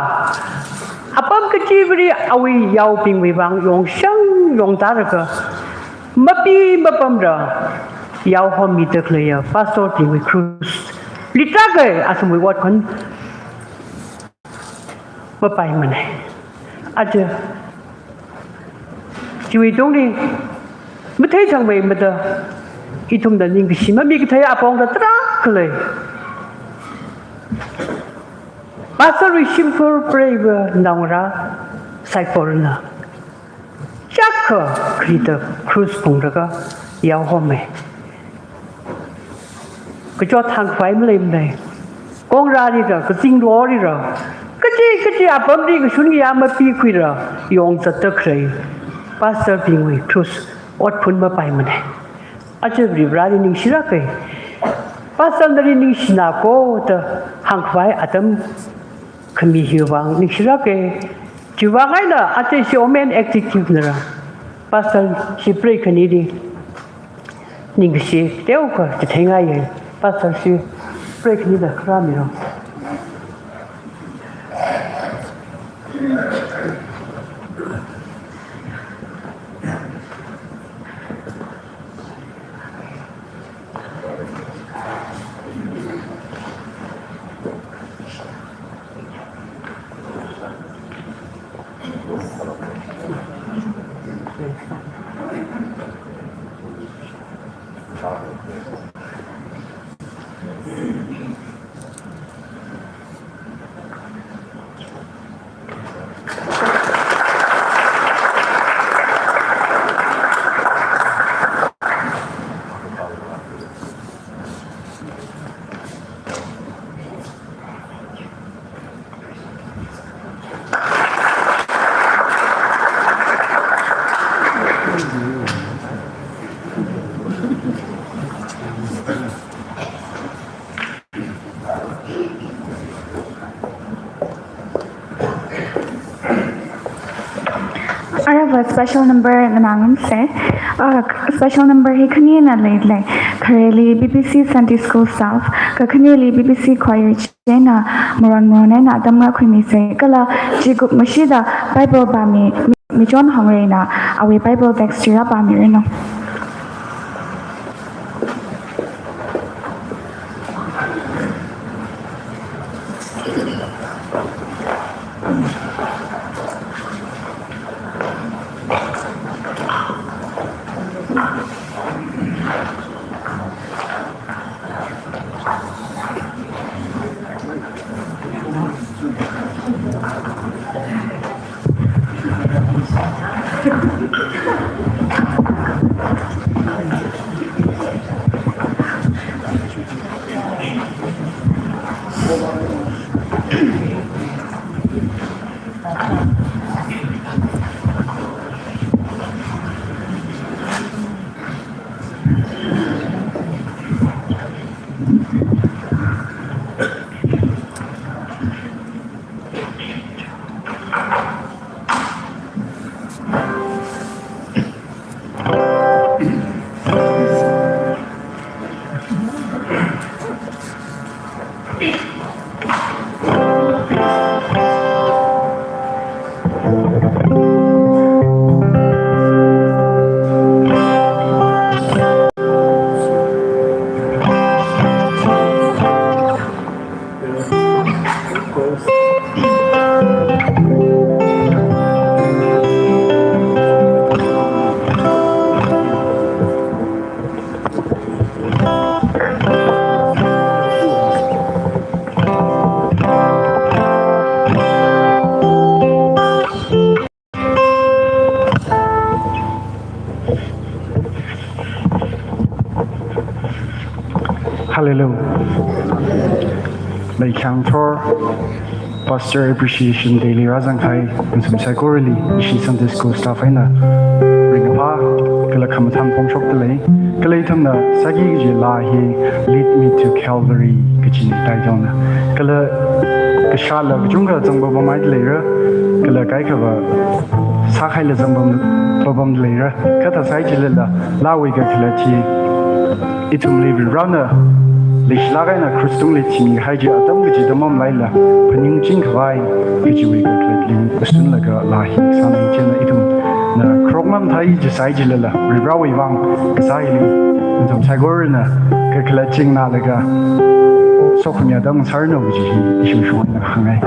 apam kachiva̱li awui yaobingwui vang yongshang yongtālaga, mapi mapamra, yaohommida khaleiya pastor bingwui krus litākahai athumwui otkhun mapaimanei. Aja, chiwui tungli matheithangmeimada, ithumna ningkashi mamikathei apongda tarākha lei. Pastorwui shimkhur preiva naongarā saikorana chākkha khalida krus phunglaga yaohommei. Kachot hāngkhavai maleimanei. Kongrālila, kazinglolila, kachi kachi apamli ngashun ngayā mapikhuila yongzatda khalei pastor bingwui krus otkhun mapaimanei. Aja Varivarāli ningshilākei. Pastor nali ningshina ko da hāngkhavai atam khami hiwui vang ningshilākei. Chiwui vang eina aja ishi Women Executive nala pastor ishi preikhani li ningkashi teokha chitheingaiye. Pastor ishi preikhani da kharā miro. Arava special number nganāngarumsa. Ah, special number hi khanina leilei. Khareli B B C Sunday School staff, kakhaneli B B C choir china maron maron eina atam ngakhuimisa. Kala chikup mashida Bible pāmi, mi, Michon Hongreina awui Bible text chi rāpāmiranu. Hallelujah. Meikhangthor Pastor Appreciation Day li rāzangkahai nathum saikorali ishi Sunday School staff eina ringkaphā kala khamathān phongshokdalei. Kala ithumna sāki kaji laa hi Lead Me to Calvary kajina title na. Kala kashāla kachungkha zangpapamhaida leira. Kala kaikhava sākhaila zangpam, papam leira. Kha thāsai chilala, lāwui kakhalat chi ithumli Varivarāna leishilāk eina krush tungli thimihai chi atam kachida mamalaila, phaningching khavai kajiwui kakhalatli ngasunlaga laa hi sāmi. Chieina ithumna kharoknam thai chi sāsai chilala, Varivarāwui vang kasā hili ithum saikorana kakhalat chi nganālaga sokhami atam sāranu kaji hi ishi shongna hāngngai.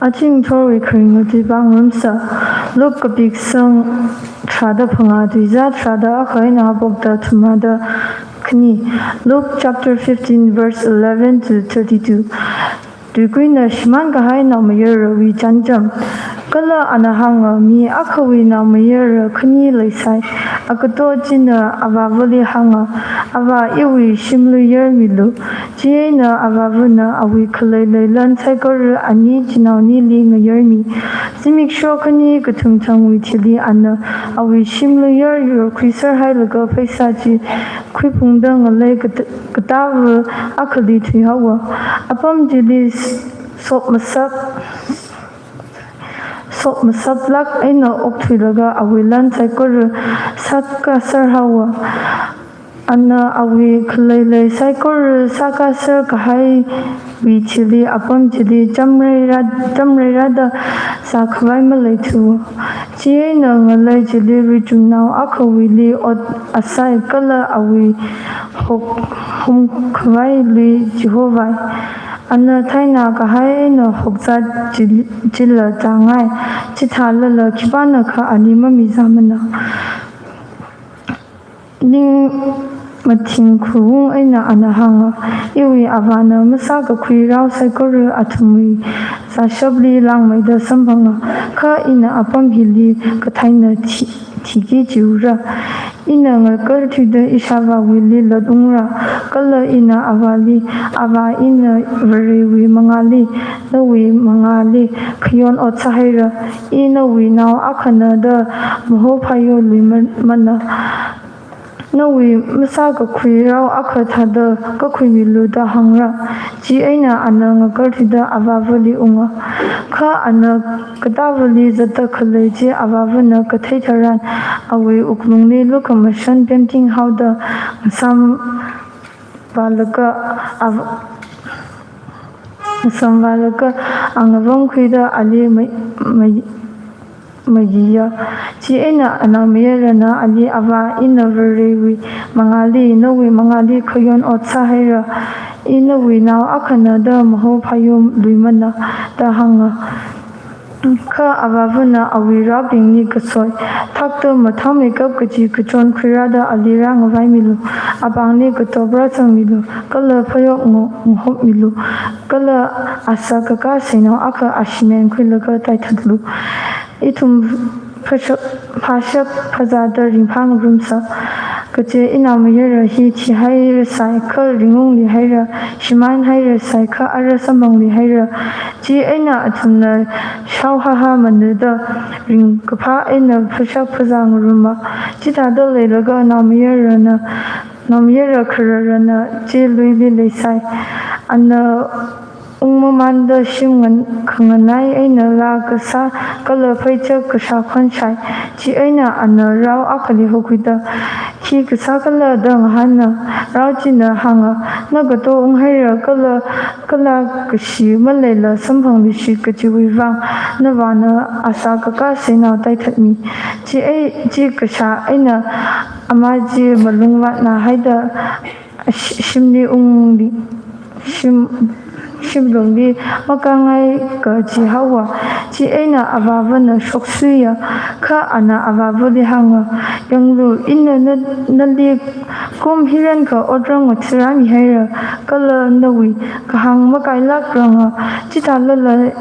Aching thorwui kharing mati bang ramsa. Luke kapiksang tharāda phangā tuizā tharāda akha eina haophokta thumrāda khani. Luke chapter fifteen, verse eleven to thirty-two. Tuikuina shimān kahai naomayarawui chānjam. Kala ana hānga, mi akhawui naomayara khani leisai. Agato china avāvali hānga, Avā, iwui shimli yarmilu. Chieina avāvana awui khaleilei lan saikora ani chinaonili ngayarmi. Zimiksho khani kathumthangwui thili ana awui shimli yaryur khuiserhailaga pheisā chi khuiphungda ngalei kat-, katāva akhali thuihaowa. Apam chili s-, sop masap, sop masaplāk eina okthuilaga awui lan saikora sākāserhaowa. Ana awui khaleilei saikora sākāser kahaiwui thili apam chili chamreirā, chamreirāda sākhavai maleithu. Chieina ngalei chili richumnao akhawuili ot asai kala awui hok-, homkhavai lui chihovai. Ana thaina kahai eina hokzat chil-, chila zāngai. Chithālala khipānakha ali mamizāmana. Ning mathingkhuiung eina ana hānga, Iwui avāna masākakhui rao saikora athumwui zāshapli langmeida samphanga, kha ina apam hili katheina thi-, thiki chiura. Ina ngakarthuida ishāvāwuili latungra, kala ina avāli, Avā, ina Varewui mangāli, nawui mangāli khayon ot sāhaira, i nawui nao akhana da mahophayoluimana. Nawui masākakhui rao akha thāda kakhuimilu da hāngra. Chieina ana ngakarthuida avāvali unga. Kha ana katāvali zatda khalei chi avāvana kathei tharan, awui wuklungli lukhamashan pemting haoda, ngasam vālaga av-, ngasam vālaga angavang khuida ali mai, mai, mayiya. Chieina anaomayarana ali, Avā, ina Varewui mangāli, nawui mangāli khayon ot sāhaira, i nawui nao akhana da maho phāyomluimana da hānga. Kha avāvana awui raobingli kasoi, thakta mathāmeikap kachi kachon khuirāda ali rāngavaimilu, apāngli katop rāzangmilu, kala phayok ngo-, ngohopmilu, kala asā kakā seinao akha ashimen khuilaga taithatlu. Ithum phashak, phashak phazāda ringphāngarumsa. Kaje inaomayara hi thihairasai kha ringungluihaira, shimānhairasai kha ara samphangluihaira. Chieina athumna shaohaha manada ringkaphā eina phashak phazāngaruma. Chithāda leilaga naomayarana, naomayara khararana chi luili leisai. Ana ungmamānda shim ngan-, khanganai eina laa kasā kala pheichak kashā khonshai. Chieina ana rao akhali hokhuida, khi kasā khala da ngahāna. Rao china hānga, na kato unghaira kala, kala kashi maleila samphangluishit kachiwui vang, navāna asā kakā seinao taithatmi. Chi ei, chi kashā eina ama chi malung vātnāhaida, shi-, shimli ungli, shim, shimlungli makāngai kaji haowa. Chieina avāvana shoksuiya, kha ana avāvali hānga, yanglu, ina na, nali kum hirankha otrang ngathurāmihaira, kala nawui kahāng makailākranga. Chithālala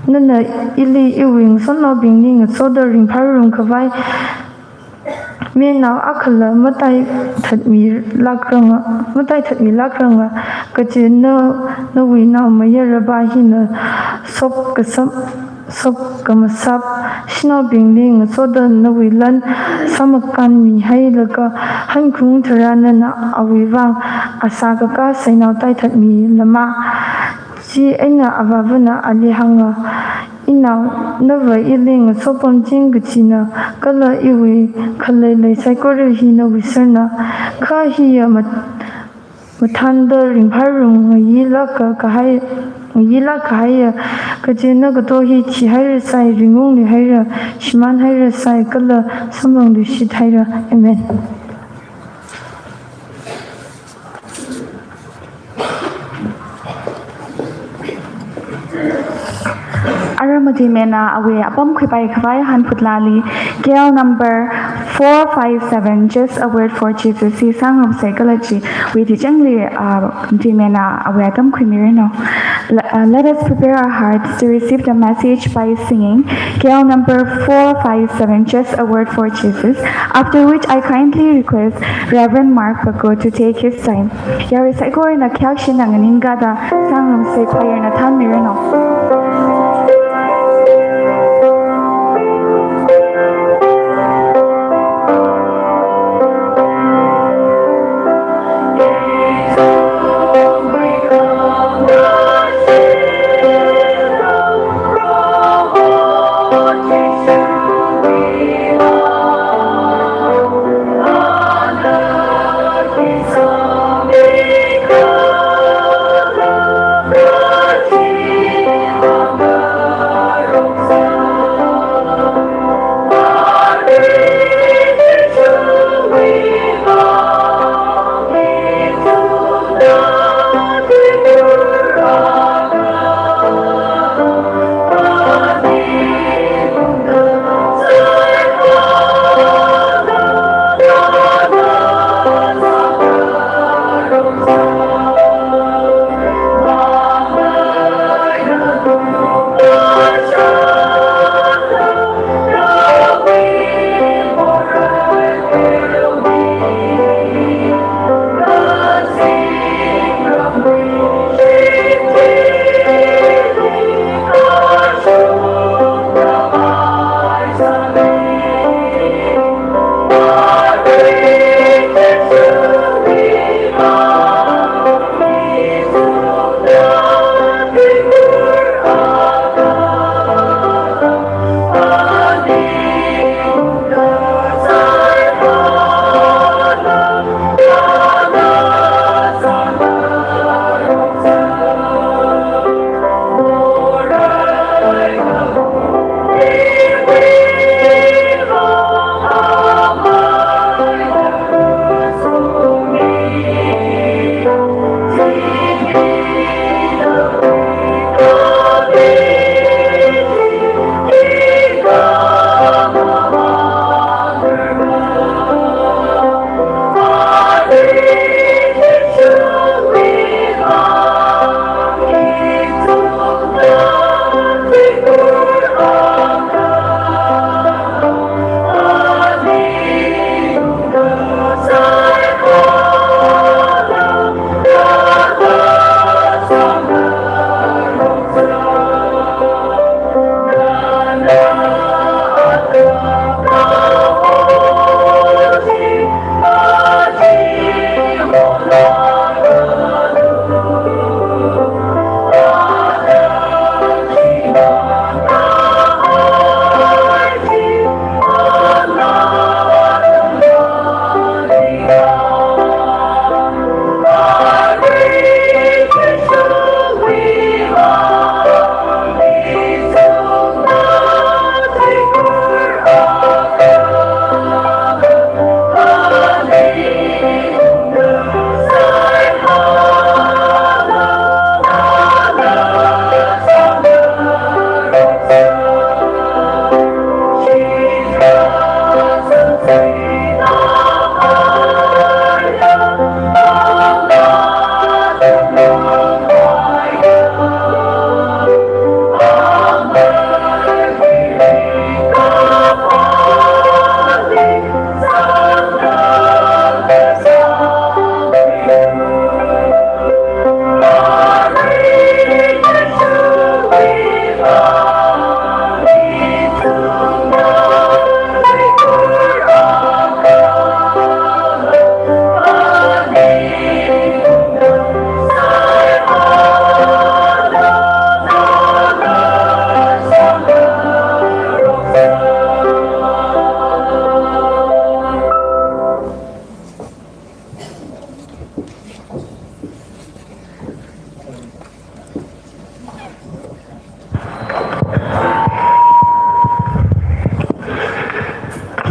nana ili iwui ngasotnaobingli ngasoda ringphārumkhavai menao akhala mataithatmilākranga, mataithatmilākranga, kaje na, nawui naomayarabā hina sop kasam, sop kamasap shanaobingli ngasoda nawui lan samakānmihailaga, hankhung tharan nana awui vang asā kakā seinao taithatmilama. Chieina avāvana ali hānga, inao, nava ili ngasopamching kachina, kala iwui khaleilei saikora hi nawui serna. Kha hiya mat-, mathānda ringphārum ngayilākkahai, ngayilākkahaiya, kaje na kato hi thihairasai, ringungluihaira, shimānhairasai, kala samphangluishithaira. Amen. Ara matuimena awui apam khuipai khavai hanphut lali, K L number four five seven, Just a Word for Jesus, hi sāngarumsa kala chiwui tichengli, ah, matuimena awui atam khuimiranu. Le-, uh, let us prepare our hearts to receive the message by singing K L number four five seven, Just a Word for Jesus, after which I kindly request Reverend Mark Paku to take his time. Yarui saikorana khayākshina nganingkada sāngarumsa, choir na thānmiranu.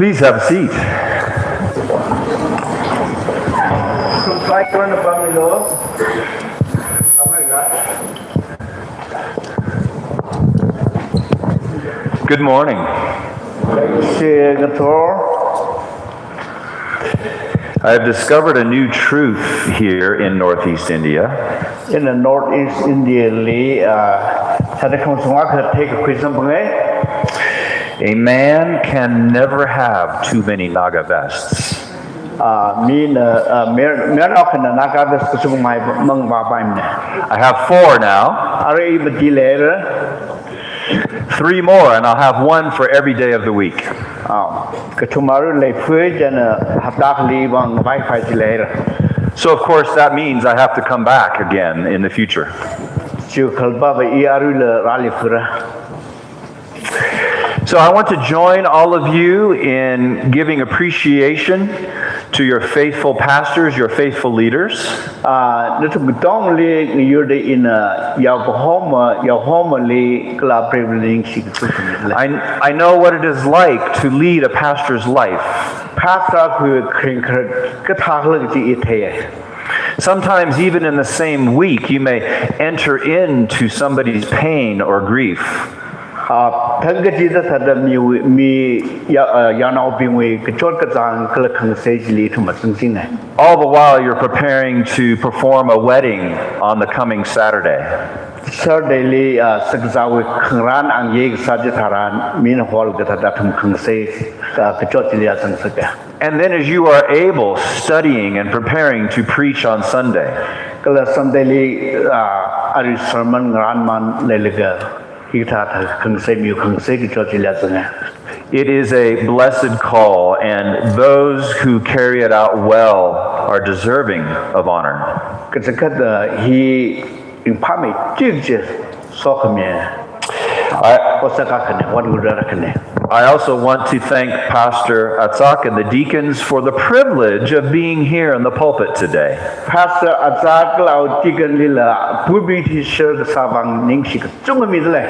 Please have a seat. Good morning. Singapore. I have discovered a new truth here in Northeast India. In the Northeast India li, uh, thāda khaung sungā kha thei kakhui samphanga. A man can never have too many Naga vests. Ah, mina, ah, mer, mer akhana Naga vest kachungkha mang vāpaimana. I have four now. Arui mati leira. Three more, and I'll have one for every day of the week. Ah, kathum arui leiphui, chieina hapta akhali vang vāpai chi leira. So, of course, that means I have to come back again in the future. Chiwui khalpapa i aruila rāli phura. So I want to join all of you in giving appreciation to your faithful pastors, your faithful leaders. Ah, nathum katongli ngayurda ina yaokahoma, yaokahomali kala Preibli ningshi kathum le. I, I know what it is like to lead a pastor's life. Pastor khui kring kar kathā khala chi i thei. Sometimes, even in the same week, you may enter into somebody's pain or grief. Ah, thang kachida thāda mi, mi ya, ah, yangnaobingwui kachot kachāng kala khangasei chili ithum matsangsinga. All the while, you're preparing to perform a wedding on the coming Saturday. Saturday li, ah, sakazāwui khangarān angye kasā chitharan, main hall kathāda athum khangasei, ah, kachot chili ya zangsaka. And then, as you are able, studying and preparing to preach on Sunday. Kala Sunday li, ah, arui sermon ngarānmān leilaga, hikathā khangasei miwui khangasei kachot chili ya zanga. It is a blessed call, and those who carry it out well are deserving of honor. Kachangkhatta hi ringphāmei chikchi sokhami. I, Osaka khane, wan gudara khane. I also want to thank Pastor Atsak and the deacons for the privilege of being here in the pulpit today. Pastor Atsak kala deacon lila pulpit hi share kasā vang ningshi kachungkha mida lei.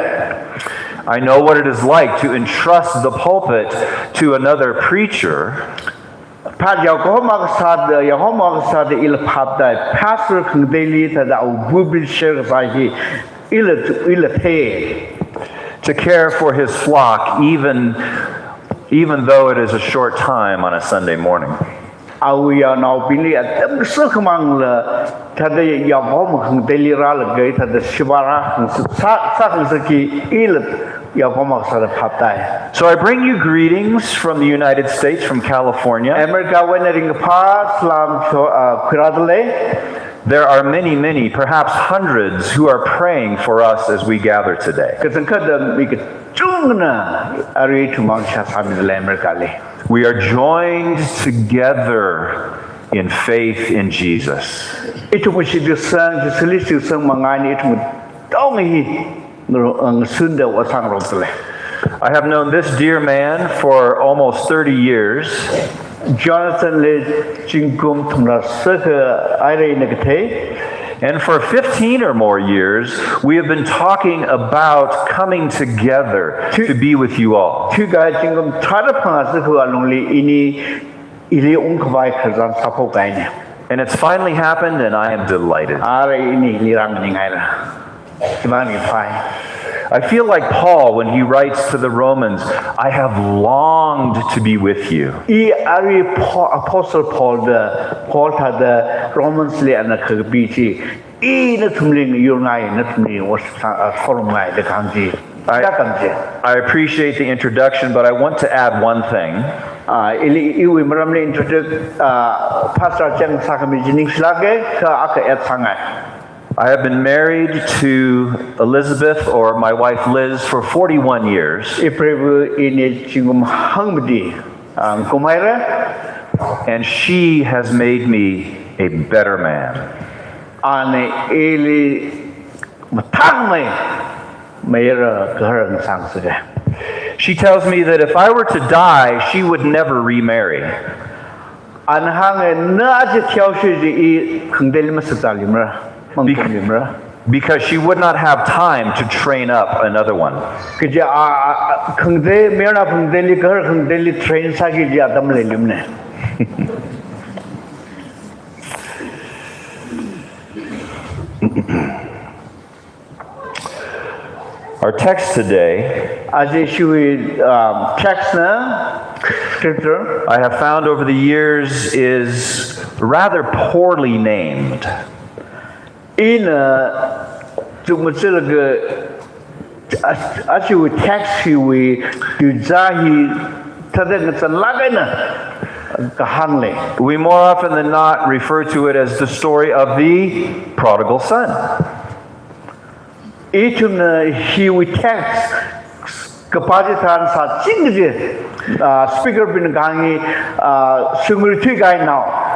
I know what it is like to entrust the pulpit to another preacher. Phat yaokahoma kasāda, yaokahoma kasāda ila phaptāi, pastor khangateili thāda awui pulpit share kasā hi ila, ila thei. To care for his flock, even, even though it is a short time on a Sunday morning. Awui yangnaobingli atam kasā khamangla, thāda yaokahoma khangateili rālaga, thāda sheba rākhangasak, sā, sākhangasakki ila yaokahoma kasāda phaptāi. So I bring you greetings from the United States, from California. America wui eina ringkaphā salam cho, ah, khuirāda lei. There are many, many, perhaps hundreds, who are praying for us as we gather today. Kachangkhatta mi kachungkhana arui ithum vang seihā sāmida lei America li. We are joined together in faith in Jesus. Ithum shitkasang, Jisuli shitkasang manga eina ithum katonga hi ngaro-, uh, ngasunda vāsangrokta lei. I have known this dear man for almost thirty years. Jonathan li zingkum thumrā sākha haira ina kathei. And for fifteen or more years, we have been talking about coming together to be with you all. Thuikahai zingkum tharāda phangā sākha alungli ini ili ungkhavai khararchan sāphok kahaina. And it's finally happened, and I am delighted. Arui ini ili rānganing haira. Chimang ringphāi. I feel like Paul when he writes to the Romans, "I have longed to be with you." I arui Paul, Apostle Paul da, Paul thāda Romans li ana kakapi chi, i nathumli ngayurngai, nathumli worship sā, ah, khorumngai da kahāng chi. I, Chākam chi. I appreciate the introduction, but I want to add one thing. Ah, ili, iwui maramli introduce, ah, Pastor Chang sākhami chi ningshilāka, kha akha add sāngai. I have been married to Elizabeth, or my wife Liz, for forty-one years. I preiva ini zingkum hangmati, ah, ngahānhaira. And she has made me a better man. Ana ili mathāngmei mayara gahar ngasāngasaka. She tells me that if I were to die, she would never remarry. Ana hānga, na aja thihaoshi chi i khangateili masakzāluimara, mangpamluimara. because she would not have time to train up another one. Kaja a, a, a, khangatei, mayarnao khangateili, gahar khangateili train sāki kaji atam maleilumne. Our text today, aja ishiwui, um, text na, scripture, I have found over the years is rather poorly named. Ina, chukmajalaga, a, ishiwui text hiwui, tuizā hi, thāda ngachānlāk eina, kahāng lei. We more often than not refer to it as the story of the prodigal son. Ithumna hiwui text kapā chitharan sāching kaji, ah, speaker bingna kahāng hi, ah, shongri thuikahai nao.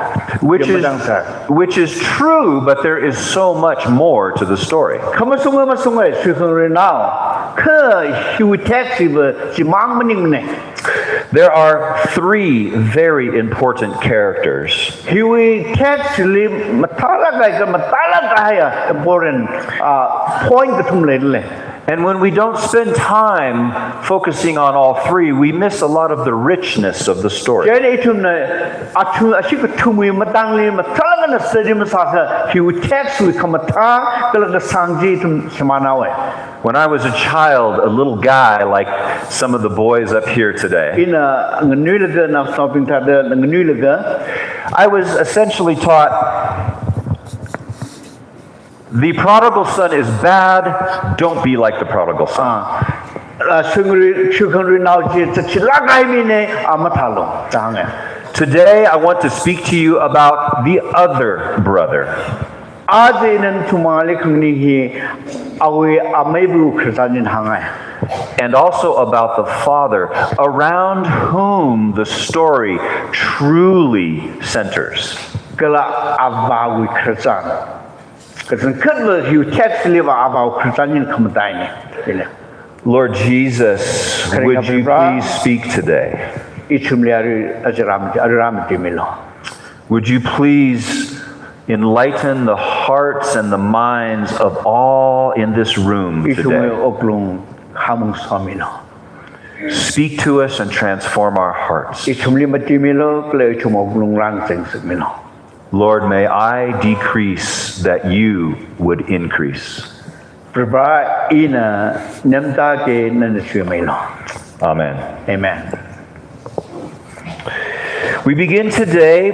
Which is, yamdang sā. Which is true, but there is so much more to the story. Kha masunga masunga, shongri nao. Kha hiwui text hiva chimang maningmane. There are three very important characters. Hiwui text li mathālāk kahai, kha mathālāk kahai a important, uh, point kathum leilei. And when we don't spend time focusing on all three, we miss a lot of the richness of the story. Chieina ithumna, athu, ashi kathumwui matangli mathālāk eina study masākha, hiwui text wui khamathā, kala kasāng chi ithum shimānhaowa. When I was a child, a little guy like some of the boys up here today, ina nganuilaga, naoshinaobing thāda nganuilaga, I was essentially taught, "The prodigal son is bad, don't be like the prodigal son." Ah, ah, shongri, shongri nao chi, chachilāk kahai mine, a mathālu, da hānga. Today, I want to speak to you about the other brother. Aja ina nathumli khangani hi, awui ameiva̱wui khararchan eina hānga. And also about the father around whom the story truly centers. Kala avāwui khararchan. Kachangkhatva hiwui text liva avāwui khararchan eina khamataina. Chieina. Lord Jesus, would you please speak today? Kharinga Avā Vare, ithumli arui aja rāmati, arui rāmatimilu. Would you please enlighten the hearts and the minds of all in this room today? Ithumwui wuklung hāmungshomilu. Speak to us and transform our hearts. Ithumli matimilu, kala ithumwui wuklung rāngachengsakmilu. Lord, may I decrease that you would increase. Proho, ina nemtāki, nana chuimeilu. Amen. Amen. We begin today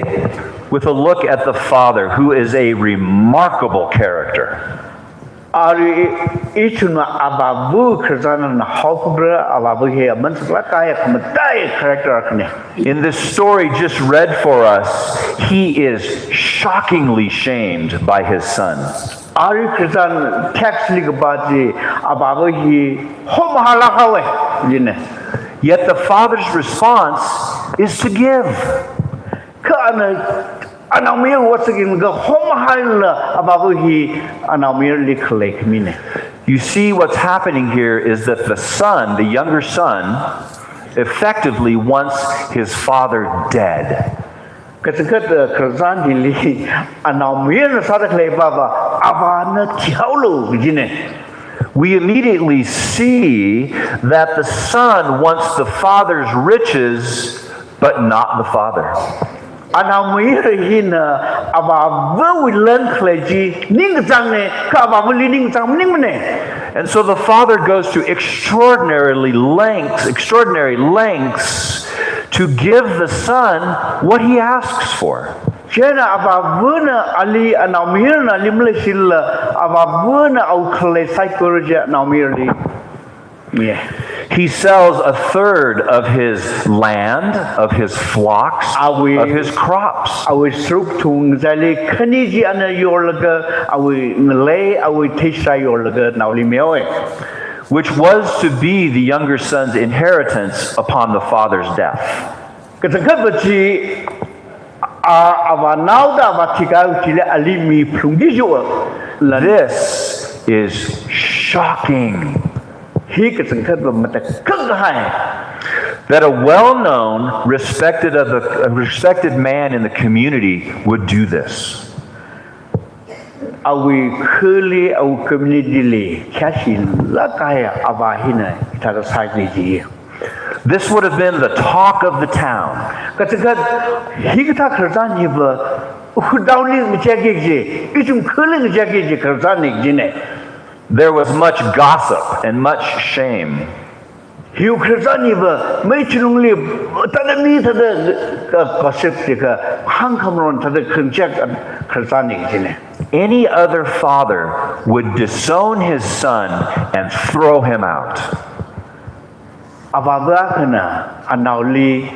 with a look at the Father, who is a remarkable character. Arui ithumna avāva̱wui khararchan eina haokapra, avāva̱ hi aman saklāk kahai, khamataiya character akhane. In this story just read for us, he is shockingly shamed by his son. Arui khararchan text li kapā chi, avāva̱ hi homahālāk haowa, jina. Yet the father's response is to give. Kha ana, anaomayarwui otsak eina kha homahālala avāva̱ hi anaomayarali khalei khamina. You see, what's happening here is that the son, the younger son, effectively wants his father dead. Kachangkhat, uh, khararchan hili, anaomayarna sāda khalei pava, avāna thihaolu, jina. We immediately see that the son wants the father's riches, but not the father. Anaomayara hina avāva̱wui lan khalei chi ningkachāngna, kha avāva̱li ningkachāng maningmana. And so the father goes to extraordinarily lengths, extraordinary lengths to give the son what he asks for. Chieina avāva̱na ali, anaomayarana ali maleishilala, avāva̱na awui khalei saikora chi anaomayarali mi. He sells a third of his land, of his flocks, awui, of his crops. Awui sāruk thungzali khani chi ana yorlaga, awui ngalei, awui theishā yorlaga naoli mihaowa. Which was to be the younger son's inheritance upon the father's death. Kachangkhatva chi, a, avānaoda avā thikahai thili ali miphalungki kajiwui lan. This is shocking. Hi kachangkhatva matakhak kahai. That a well-known, respected of the, a respected man in the community would do this. Awui khali, awui community li khayāshilāk kahai avā hina hithāda sāki kaji. This would have been the talk of the town. Kachangkhat hikathā khararchan hiva, hudao li ngacheki kaji, ithum khali ngacheki kaji khararchan hi kajina. There was much gossip and much shame. Hiwui khararchan hiva, mei chilungli, thāda mi thāda, ka, gossip jiakha, hāngkhamaron thāda khangchek khararchan hi kajina. Any other father would disown his son and throw him out. Avāva akhana anaoli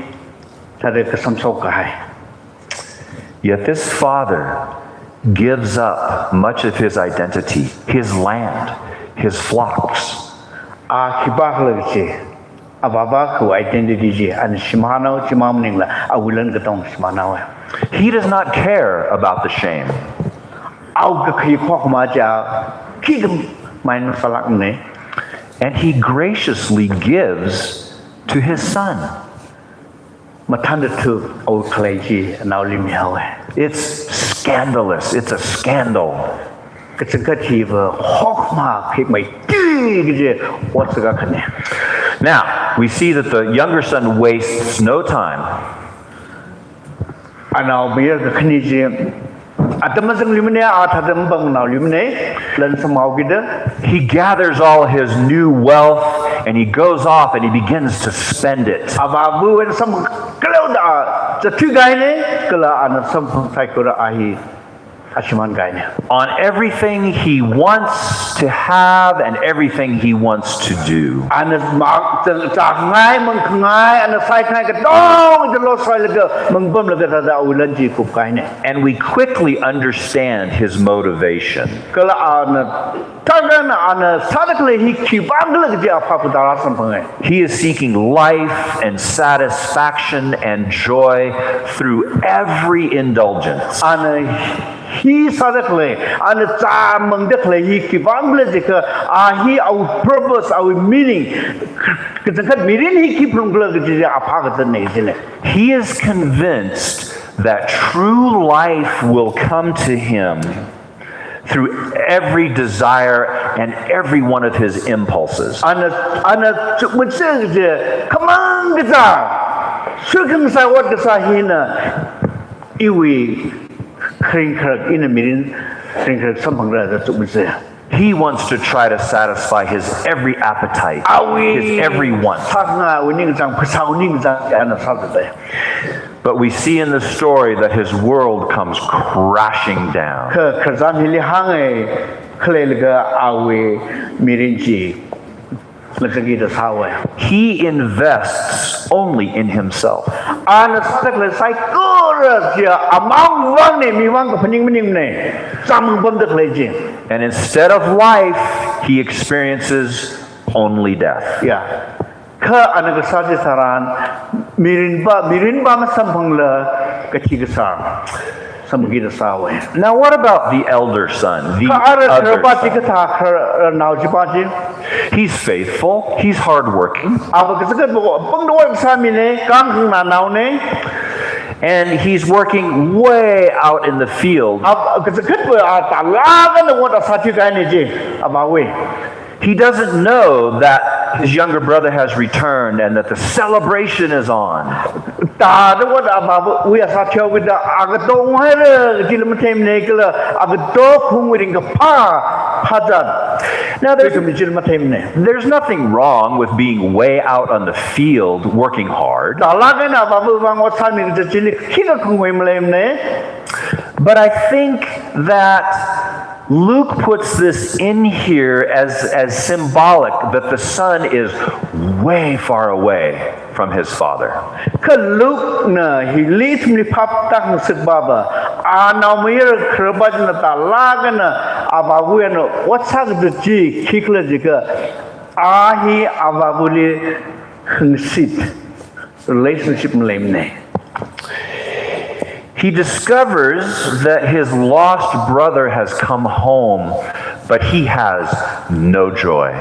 thāda kasamshok kahai. Yet this father gives up much of his identity, his land, his flocks. A khipākhala kaji, avāva akhawui identity chi ana shimānhaowa, chi maningla awui lan katong shimānhaowa. He does not care about the shame. Awui kakhayi khokkhamā chi khikha main masālākmana. And he graciously gives to his son. Mathānda thu awui khalei chi anaoli mihaowa. It's scandalous. It's a scandal. Kachangkhat hiva hokhamakhik mai ti kaji otsak akhana. Now, we see that the younger son wastes no time. Anaomayara kakhane chi atam mazangluimana, a thāda mapamnaoluimana, lan samhaokida. He gathers all his new wealth and he goes off and he begins to spend it. Avāva eina samkhaleiya zatthuikahaina, kala ana samphang saikora a hi ashimānkahaina. On everything he wants to have and everything he wants to do. Ana mang, zā, zākhangai, mangkhangai, ana saikhangai katongda loshailaga, mangpamlaga thāda awui lan chi kupkahaina. And we quickly understand his motivation. Kala ana, thākha ana, ana sāda khalei hi khipākhala kaji aphā putara samphanga. He is seeking life and satisfaction and joy through every indulgence. Ana hi sāda khalei, ana zāmangda khalei hi khipākhala jiakha, a hi awui purpose, awui meaning, kachangkhat mirin hi khi phalungkhala kaji aphā kazatna jina. He is convinced that true life will come to him through every desire and every one of his impulses. Ana, ana chukmajā kaji, khamang kazā, shukhang sai ot kasā hina, iwui kharing kharak, ina mirin kharing kharak samphangra da chukmajā. He wants to try to satisfy his every appetite, awui his every want. Sākhangai, awui ningkachāng, phasāwui ningkachāng, ana sāda lei. But we see in the story that his world comes crashing down. Kha, khararchan hili hāngngai khaleilaga awui mirin chi ngazakida sāhaowa. He invests only in himself. Ana sāda khalei saikora chi amavāngna, mivāng kaphaning maningmana. Zāmang pamda khalei chi. And instead of life, he experiences only death. Ya. Kha ana kasā chi tharan, mirinva, mirinva masamphangla kathi kasā samphangkida sāhaowa. Now, what about the elder son, the other son? Kha ara khararpa chi kathā kharanao chipa chi? He's faithful, he's hardworking. Ava kachangkhatva pāngda ot kasā mina, kangkhangnā naona. And he's working way out in the field. Ava kachangkhatva a tālāk eina ot sāthuikahaina chi, avāwui. He doesn't know that his younger brother has returned and that the celebration is on. Tāda ot avāwui a sāthuida, agato ngaihaira kajila matheimana kala, agato khungwui ringkaphā phāzat. Now, there's, kachila matheimana. There's nothing wrong with being way out on the field working hard. Tālāk eina avāwui vang ot sāmi kaji chili khikha khungwui maleimana. But I think that Luke puts this in here as, as symbolic that the son is way far away from his father. Kha Luke na hili ithumli phap tāngasakpava, anaomayara khararpa china tālāk eina avāwui eina ot sāki kaji chi khikhala jiakha, a hi avāwuili khangsit relationship maleimana. He discovers that his lost brother has come home, but he has no joy.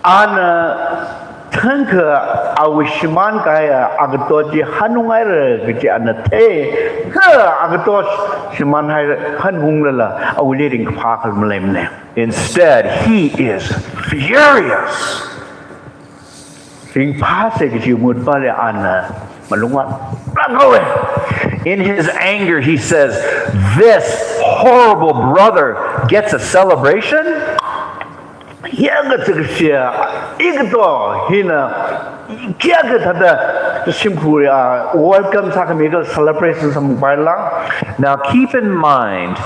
Ana Kachangkha awui shimānkahai agato chi hanunghairai kaji ana thei, kha agato shimānhai hanunglala awuili ringkaphā khala maleimana. Instead, he is furious. Ringphāsa kaji mahutpali ana malungvātlāk haowa. In his anger, he says, "This horrible brother gets a celebration?" Hiyākha chakshia, igato hina, hiyākha thāda shimkhur, ah, welcome sākhami kala celebration sāmipailang. Now keep in mind,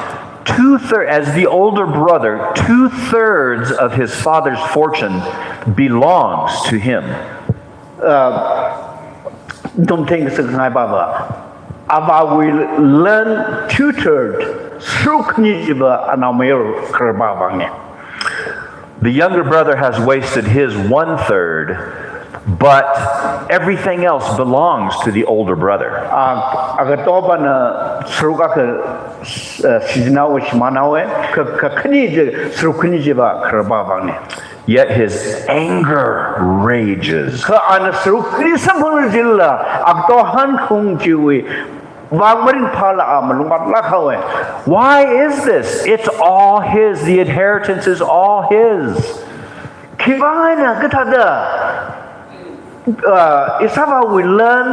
two thirds, as the older brother, two thirds of his father's fortune belongs to him. Uh, nathum theikasā khangai pava, avāwui lan two third, sharuk khani chiva anaomayara khararpā vāngna. The younger brother has wasted his one third, but everything else belongs to the older brother. Ah, agato pana sharuk akha, uh, shichinhaowa, shimānhaowa, kha, kha khani chi, sharuk khani chiva khararpā vāngna. Yet his anger rages. Kha ana sharuk khani samphang jilala, agato hanung chiwui vang maringphāla a malungvātlāk haowa. Why is this? It's all his. The inheritance is all his. Khiwuivang eina kathāda, uh, Esauwui lan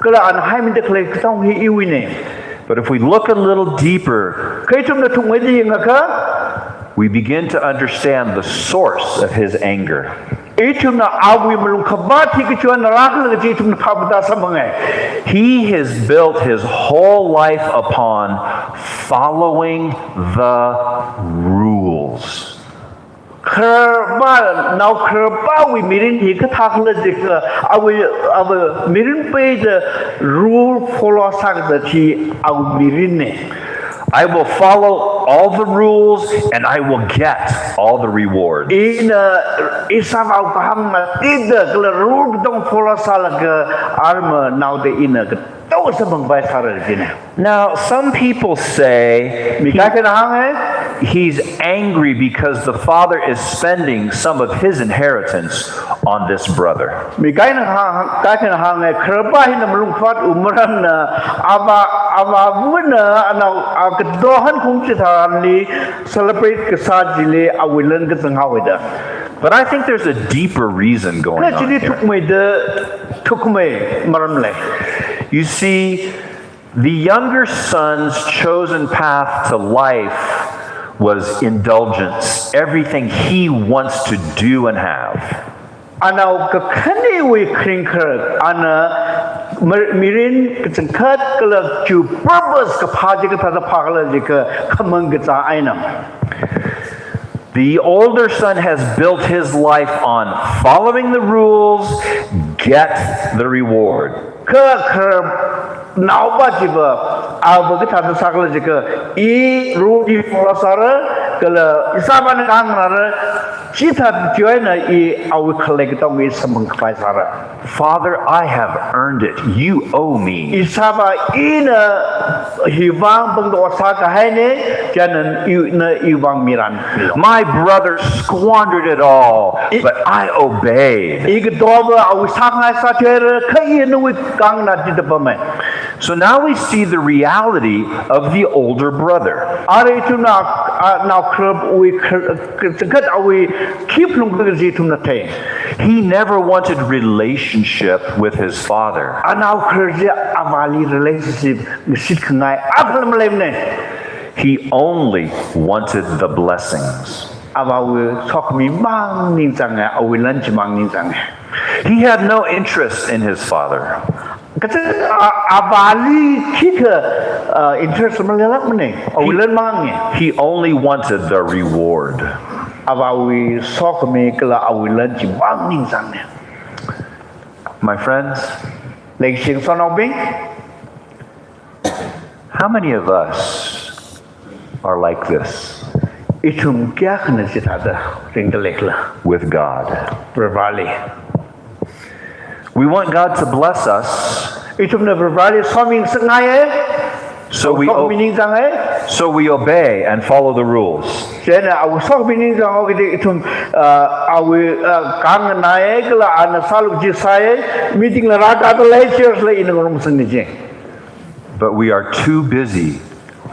kala ana haimida khalei katong hi iwuina. But if we look a little deeper, kha ithumna thukmeida yangakha, we begin to understand the source of his anger. Ithumna awui malungkhavāt hi kachiwui eina rākhala kaji ithumna phap tāsāmphanga. He has built his whole life upon following the rules. Khararpā, nao khararpāwui mirin hi kathākhala jiakha, awui, awui mirin peida rule follow sākada chi awui mirinna. "I will follow all the rules and I will get all the reward." Ina Esauwui kahāng ngateida kala rule katong follow sālaga arma naoda ina katong samphangpai sāra jina. Now, some people say mi kaikhana hānga, he's angry because the father is spending some of his inheritance on this brother. Mi kaikhana hāng, kaikhana hānga, khararpā hina malungkhavāt um maramna, avā, avāvana anao agato hanung chitharanli celebrate kasā chili awui lan kazang haowa da. But I think there's a deeper reason going on here. Kha chili thukmeida, thukmei maram lei. You see, the younger son's chosen path to life was indulgence, everything he wants to do and have. Anao kakhaniwui kharing kharak, ana mir-, mirin kachangkhat kala chu purpose kaphā chi kathāda phākhala jiakha khamang kazā eina. The older son has built his life on following the rules, get the reward. Kha khararnaova chiva, ava kathāda sākhala jiakha, i rule hi follow sāra, kala Esauwui kahāng nganāra, chithāda chiwui eina i awui khalei katong i samphangkapai sāra. "Father, I have earned it. You owe me." Esauwa, ina hiwui vang pangda ot sākahaina, chieina ina iwui vang miranmilu. "My brother squandered it all, but I obeyed." Igatova awui sāngai sāthuira, kha ina nawui kahāng nganāda pamei. So now we see the reality of the older brother. Arui ithumna, a, nao khararwui khar-, kachangkhat awui khi phalung kaji ithumna thei. He never wanted relationship with his father. Anao kharar chi avāli relationship ngashit khangai akhala maleimana. He only wanted the blessings. Avāwui sokhami mang ningchānga, awui lan chi mang ningchānga. He had no interest in his father. Kachi, a, avāli khikha, a, interest maleilākmana, awui lan mangnga. He only wanted the reward. Avāwui sokhami kala awui lan chi mang ningchānga. My friends, leikashi ngasotnaobing, how many of us are like this? Ithum kayākhana chithāda ringda leikhala? With God. Varivarāli. We want God to bless us. Ithumna Varivarāli somi ngasakngaiya. So we, Sok o- meaning chang eh. So we obey and follow the rules. Chieina awui sok meaning chang o kiti ithum, uh, awui, uh, kang nai kala ana sālu kaji sāi, meeting la rākada lei, church la ina ngarumsang ni chi. But we are too busy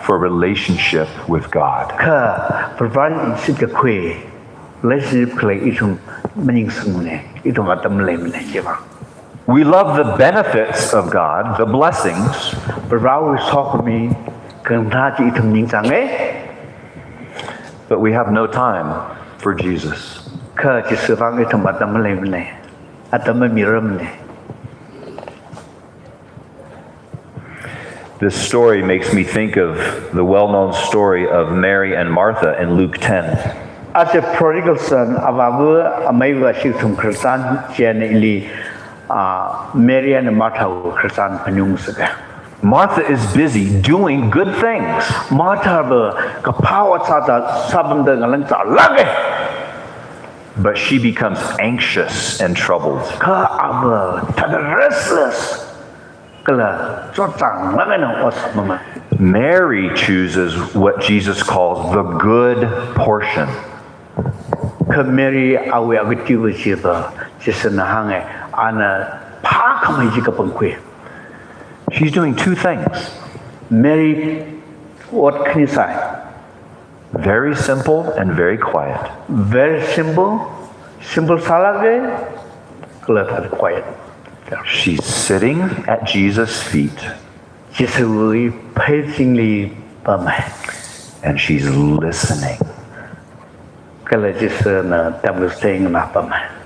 for relationship with God. Kha, Varivarali shitkakhui, relationship khalei ithum maningsang ne, ithum atam leimane, chiva. We love the benefits of God, the blessings, Varivarawui sokhami, khangatha chi ithum ningchang eh. but we have no time for Jesus. Kha Jisuvang ithum atam leimane, atam miramane. This story makes me think of the well known story of Mary and Martha in Luke ten. Aja prodigal son, avāva ameiva shikthum khararchan chieina ili, ah, Mary and Martha wui khararchan phaningungsa. Martha is busy doing good things, Martha va kaphā ot sāda sāpamda ngalāng zālāk eh. But she becomes anxious and troubled. Kha ava thāda restless kala chotchānglāk eina ot sāmamai. Mary chooses what Jesus calls the good portion. Kha Mary awui akatiwa chiva, Jisuna hānga, ana phākhamei chi kapangkhui. She's doing two things. Mary ot khani sāi. Very simple and very quiet. Very simple, simple sālāka, kala thāda quiet. She's sitting at Jesus' feet Jisui pheichingli pamai. And she's listening. Kala Jisuna tamkasei nganāpamai.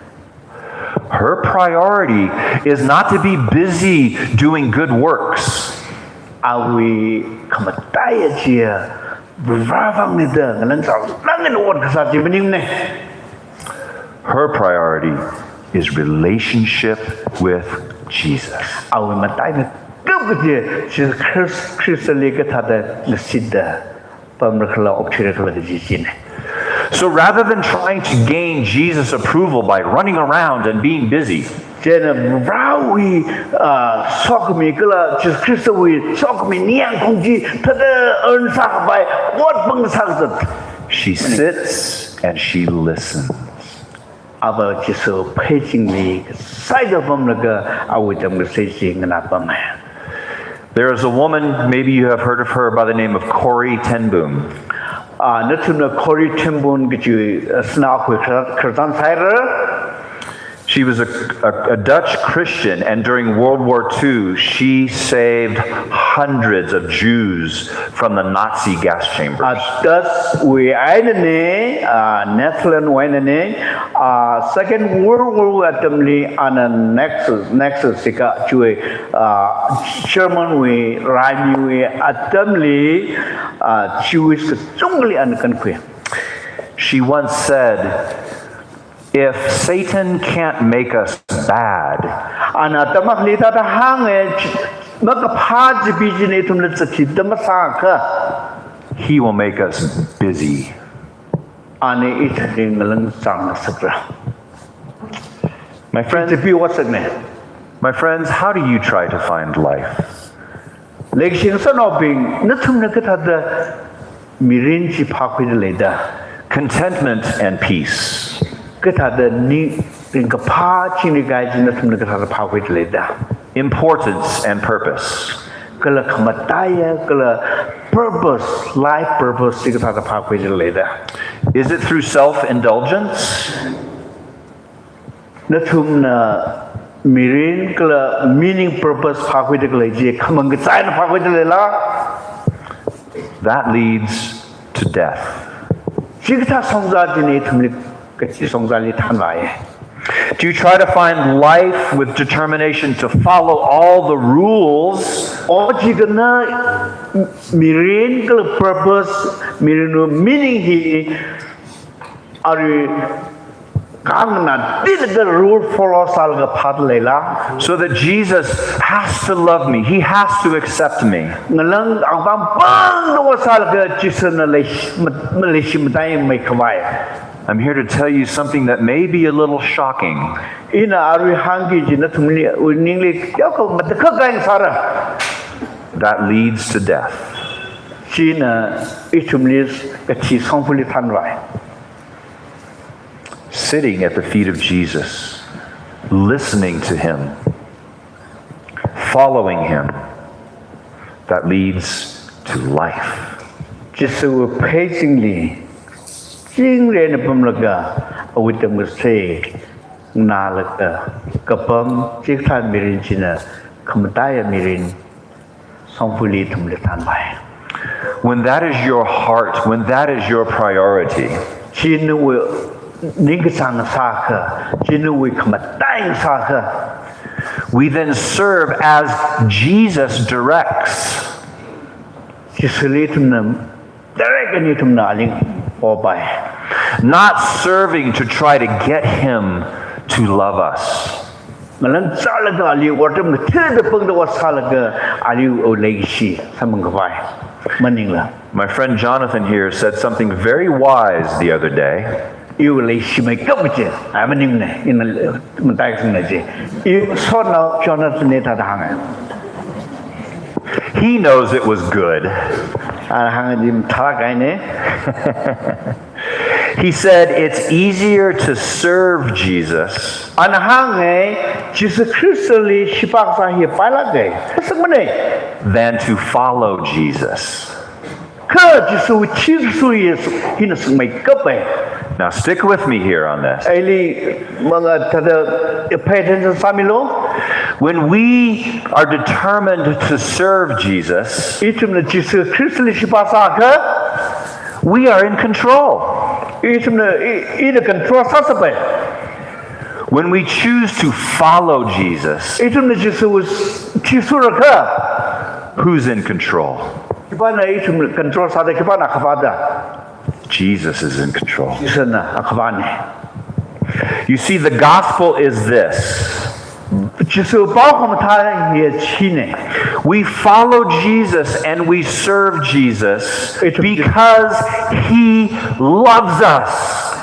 Her priority is not to be busy doing good works. Awui khamataiya chiya, Varivarawui vang nida ngalāng zālāk eina ot kasā chi maningmana. Her priority is relationship with Jesus. Awui mataimei kap kaji, Jishu Khrist, Khristali kathāda ngasitda pamra khala, okthuira khala kaji china. So rather than trying to gain Jesus' approval by running around and being busy, Chieina Varivarawui, ah, sokhami kala Jishu Khristawui sokhami ningyāng khaung chi thāda earn sākhavai ot pangshap zat. She sits and she listens. Ava Jishu pheichingli sāda pamlaga awui tamkasei chi nganāpamai. There is a woman, maybe you have heard of her, by the name of Corrie ten Boom. Ah, nathumna Corrie ten Boom kaji, ah, sinā akhui kharar, khararchan sāhaira. She was a, a, a Dutch Christian, and during World War Two, she saved hundreds of Jews from the Nazi gas chambers. Ah, Dutch wui einana, ah, Netherlands wui einana, ah, Second World War atamli ana Nazi, Nazi sika chiwui, ah, German wui, raimiwui atamli, ah, Jewish kachungkhali ana kankhui. She once said, "If Satan can't make us bad, Ana atam akhali thāda hānga, makaphā chipeena ithumli zathida masākha, he will make us busy." ana ithumli ngalāng zāngasakra. My friends, Chipeena vāsakna. my friends, how do you try to find life? Leikashi ngasānaobing, nathumna kathāda mirin chi phākhuida leida? Contentment and peace. Kathāda ni, ringkaphā chingri kahai chi nathumna kathāda phākhuida leida? Importance and purpose. Kala khamataiya, kala purpose, life purpose chi kathāda phākhuida leida? Is it through self indulgence? Nathumna mirin kala meaning, purpose phākhuida khalei chi khamang kachaina phākhuida leila? That leads to death. Chikathā shongza china ithumli kachi shongzali thanvāya. Do you try to find life with determination to follow all the rules? O chikana mirin kala purpose, mirinwui meaning hi arui khanganā tilaga rule follow sālaga phāda leila? So that Jesus has to love me, he has to accept me. Ngalāng apam pangda ot sālaga Jisuna leishi, maleishi mataimeikhavai. I'm here to tell you something that may be a little shocking. Ina arui hāngki kaji nathumli, ningli yaokha matakhak kahai ngasāra. that leads to death. China ithumli kathi shongfali thanvai. Sitting at the feet of Jesus, listening to him, following him, that leads to life. Jishu pheichingli, chingri eina pamlaga, awui tamkasei nganālaga kapam chikathā mirin china khamataiya mirin shongfali ithumli thanvai. When that is your heart, when that is your priority, chi nawui ningkachāng sākha, chi nawui khamataiya sākha, we then serve as Jesus directs. Jishuli ithumna direct eina ithumna ali popai. Not serving to try to get him to love us. Ngalan zālaga ali otram kathāda pangda vāsālaga ali awui leikashi samphang khavai maningla. My friend Jonathan here said something very wise the other day. Iwui leishimeikap chi, ai maningne, ina mataisangna chi. Ishonao Jonathan na hithāda hānga. He knows it was good. Ana hānga chi mathālāk eina. He said, "It's easier to serve Jesus Ana hānga, Jishu Khristali shipā kasā hi pailāka, sākmana, than to follow Jesus." Kha Jishu, Jishu hi, hina sākmeikapa. Now stick with me here on this. Aili manga thāda pay attention sāmilu. When we are determined to serve Jesus, ithumna Jishu Khristali shipā sākha, we are in control. Ithumna, i, ina control sāsāpai. When we choose to follow Jesus, ithumna Jishu, Jishu rakha, who's in control? Khipāna ithum control sāda, khipāna akhavāda? Jesus is in control. Jishuna akhavāna. You see, the gospel is this. Jishu paokhamathā hi china. We follow Jesus and we serve Jesus because he loves us.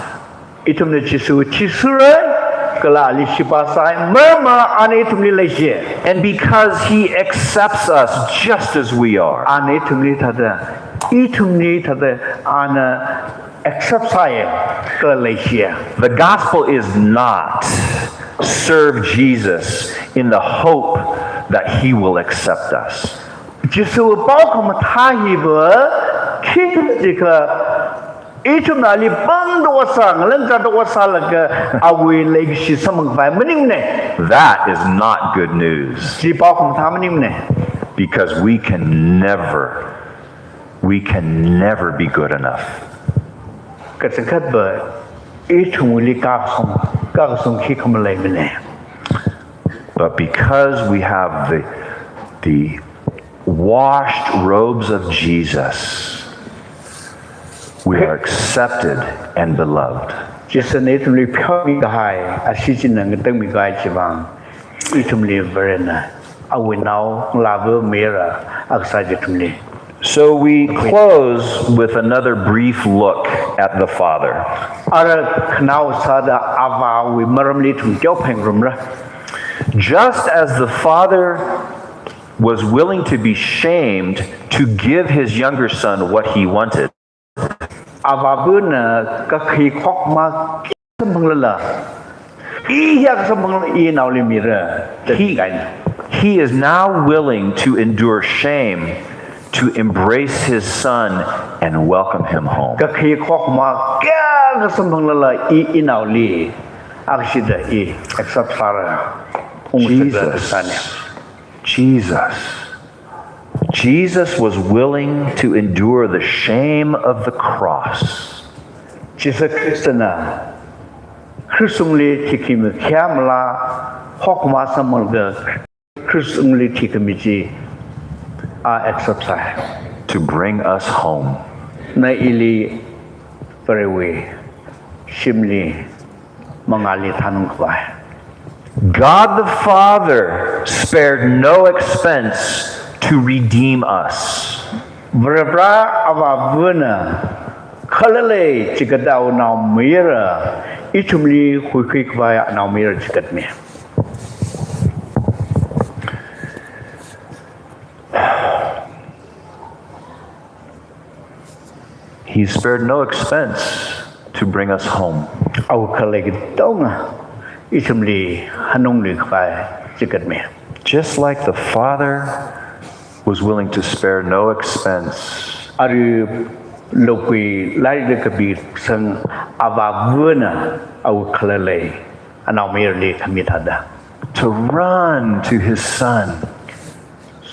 Ithumna Jishu, Jishura, kala ali shipā sāi, marma ana ithumli leishi. And because he accepts us just as we are. Ana ithumli thāda, ithumli thāda, ana accept sāi, kala leishi. The gospel is not serve Jesus in the hope that he will accept us. Jishu paokhamathā hiva, khi jikha, ithumna ali pangda vāsā, ngalan zāda vāsālaga, awui leikashi samphang khavai maningmana. That is not good news. Chi paokhamathā maningmana. Because we can never, we can never be good enough. Kachangkhatva, ithumli kakasong, kakasong khikha maleimana. But because we have the, the washed robes of Jesus, we are accepted and beloved. Jishuna ithumli pheomi kahai, ashi china ngatangmi kahai chivang, ithumli Varena awui naongalāva mayara, akha sāda ithumli. So we close with another brief look at the Father. Ara khanao sāda Avāwui maramli ithum teophengrumra. Just as the Father was willing to be shamed to give his younger son what he wanted, Avāvana kakhai khokma kayākha samphanglala, i kayākha samphang i naoli mira, he, he is now willing to endure shame to embrace his son and welcome him home. Kakhai khokma kayākha samphanglala i, i naoli, akshida i accept sāra. Ungshida sāna. Jesus. Jesus was willing to endure the shame of the cross. Jishu Khristana, Khristungli thikhami khayāmala, khokma samphanglaga Khristungli thikhami chi, a accept sāi. To bring us home. Na ili Varewui shimli, mangāli thanung khavai. God the Father spared no expense to redeem us. Varivara Avāvana khalalei chikatda awui nao mayara, ithumli huikhui khavai anao mayara chikatmi. He spared no expense to bring us home. Awui khalei katonga ithumli hanungluikhavai chikatmi. Just like the Father was willing to spare no expense. Arui lokhui lairikda kapisang avāvana awui khalalei anaomayarali khami thāda, to run to his Son.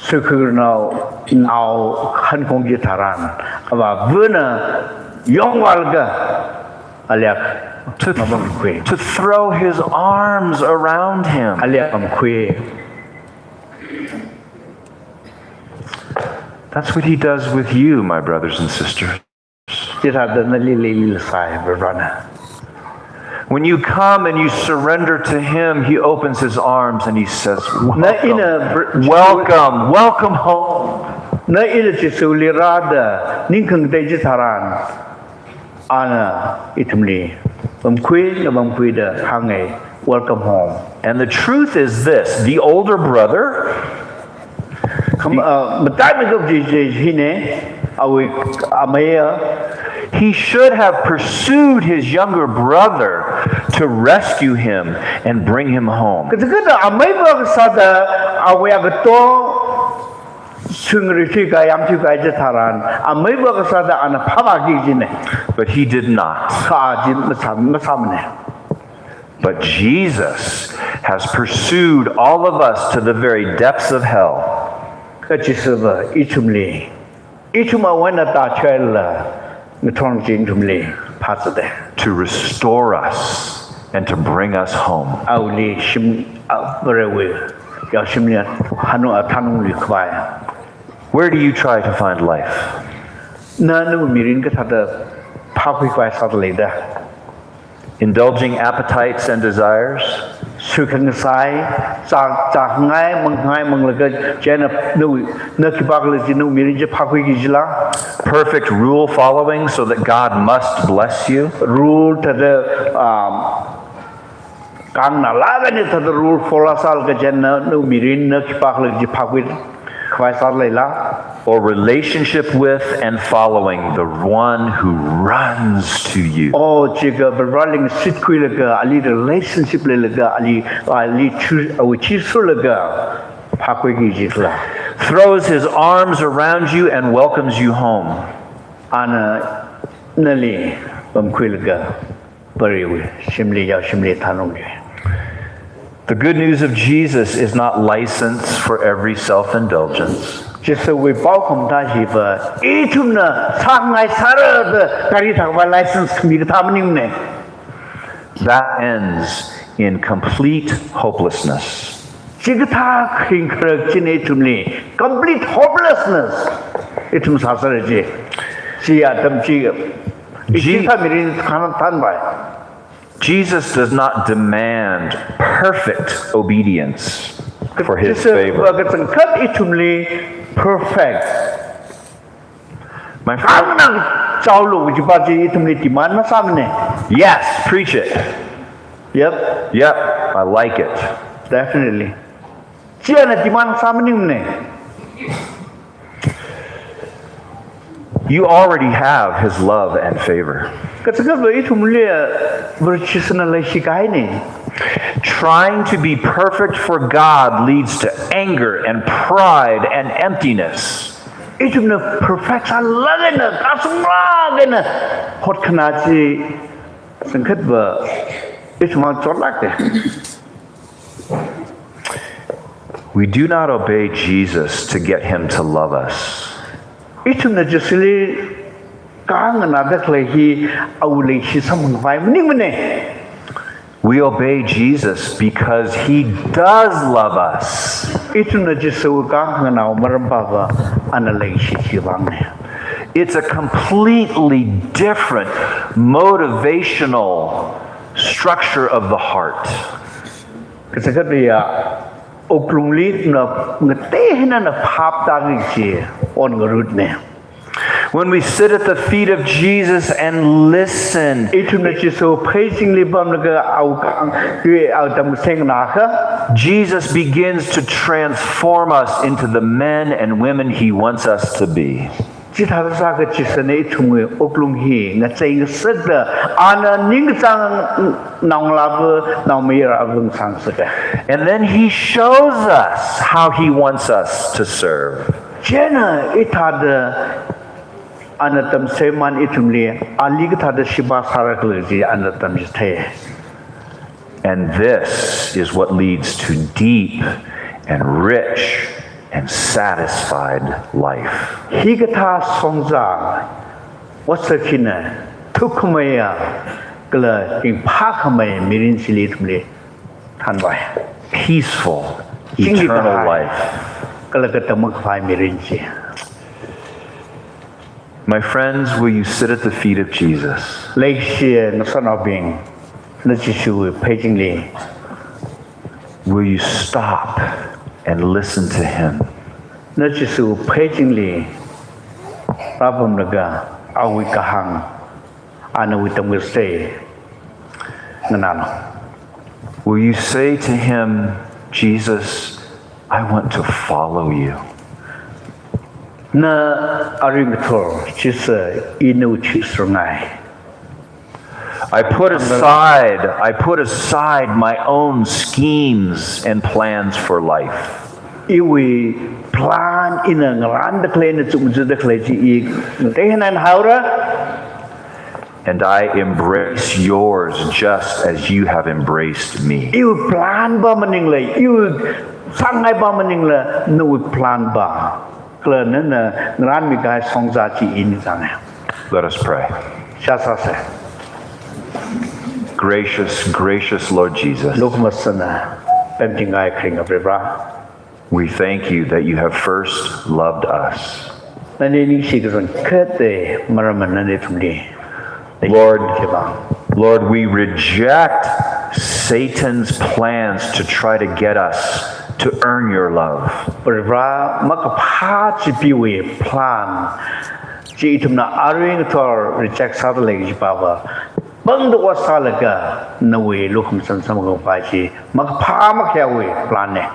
Sukhu nao, nao hankhong chitharan, avāvana yongvālaga, aliak to, mapamkhui, to throw his arms around him. Aliak pamkhui. That's what he does with you, my brothers and sisters. Chithāda nali leili sāi Varena. When you come and you surrender to him, he opens his arms and he says, na ina "Welcome, br- welcome, welcome home." Na ina Jisuli rāda ning khangatei chitharan, ana ithumli pamkhui, na pamkhuida hānga, "Welcome home." And the truth is this, the older brother, kham, uh, mataimei kaji chi hina, awui ameiya, he should have pursued his younger brother to rescue him and bring him home. Kathāda ameiva kasāda awui agato sungri thuikahai, yamthuikahai chitharan, ameiva kasāda ana phāvāki kajina. But he did not. Kha chi masā, masāmana. But Jesus has pursued all of us to the very depths of hell. Kha Jishuva ithumli, ithum awui eina tāthuilaga ngathor chi ithumli phāzata, to restore us and to bring us home. Awuili shim, a, Varewui yaoshimli hanung, a, thanungluikhavai. Where do you try to find life? Na nawui mirin kathāda phākhuikhavai sāda leida? Indulging appetites and desires? Suikhangasai, zā, zākhangai, mangkhangai manglaga, chieina nawui, na khipākhala chi nawui mirin chi phākhuiki kajila? Perfect rule following so that God must bless you? Rule thāda, um, kangnālaga eina thāda rule follow sālaga chieina nawui mirin na khipākhala chi phākhuikhavai sāda leila? Or relationship with and following the one who runs to you? O, chikha Vareli shitkhuilaga, ali relationship leilaga, ali, ali chu, awui chi sulaga phākhuiki kajila? Throws his arms around you and welcomes you home. Ana nali pamkhuilaga Varewui shimli, yaoshimli thanungki. The good news of Jesus is not license for every self-indulgence. Jishuwui pao khamathā hiva ithumna sāngai sāra da gari thākhavai license khami kathā maningmana. That ends in complete hopelessness. Chikathā khring kharak china ithumli complete hopelessness ithum sāsāra chi. Chi atam chi, Je- ichithā mirin khanā thanvai. Jesus does not demand perfect obedience for his favor. Jishuva kachangkhat ithumli perfect. My friend, khanang chaolu kajipa chi ithumli demand masāmana. Yes, preach it. Yep. Yep, I like it. Definitely. Chi ana demand sā maningmana. You already have his love and favor. Kachangkhatva ithumli Vareshina leishikahaina. Trying to be perfect for God leads to anger and pride and emptiness. Ithumna perfect sālaga eina, kasunglaga eina hotkhanā chi kachangkhatva ithumwui chotlāka. We do not obey Jesus to get him to love us. Ithumna Jishuli kahāng nganāda khalei hi awui leishi samphangkhavai maningmana. We obey Jesus because he does love us. Ithumna Jishu kahāng nganāwui maram pava ana leishikhavai vangna. It's a completely different motivational structure of the heart. Kachangkhatva wuklungli na ngateina phap tāki kaji onngarutna. When we sit at the feet of Jesus and listen, ithumna Jishu pheichingli pamlaga awui kahāng, awui tamkasang nganāakha, Jesus begins to transform us into the men and women he wants us to be. Chithāda sākha Jisana ithumwui wuklung hi ngachei ngasakta, ana ningkachāng naongalāva, naomayarava ngasā ngasaka. And then he shows us how he wants us to serve. Chieina hithāda ana tamchitheimana ithumli, ali kathāda shiva sāra khala chi ana tamchithei. And this is what leads to deep and rich and satisfied life. Hikathā shongza otsak hina thukkhameiya kala ringphākhamei mirin chili ithumli thanvai. Peaceful, chingri eternal kahai, life. Kala katam makhavai mirin chi. My friends, will you sit at the feet of Jesus? Leikashi ngasotnaobing, na Jishu pheichingli. Will you stop and listen to him? Na Jishu pheichingli rāpamlaga awui kahāng, anawui tamkasei nganālu. Will you say to him, "Jesus, I want to follow you"? Na arui ngathor, Jishu, ina nawui thuiserungai. I put aside, I put aside my own schemes and plans for life. Iwui plan, ina ngarānda khalei, ina chukmajada khalei chi i ngateihai eina haora. And I embrace yours just as you have embraced me. Iwui plan va maningla, iwui sāngai va maningla, nawui plan va kala nana ngarānmi kahai shongza chi i ningchānga. Let us pray. Seihā sāsa. Gracious, gracious Lord Jesus. Lukhamashan eina pemting kahai kharinga Varivara. We thank you that you have first loved us. Nali ningshi kachangkhatta maramana nali ithumli. Lord, Lord, we reject Satan's plans to try to get us to earn your love. Varivara, makaphā chipeewui plan chi ithumna arui ngathor reject sāda lei kajiva, pangda ot sālaga nawui lukhamashan samphangkhavai chi makaphā makhayāwui plan na.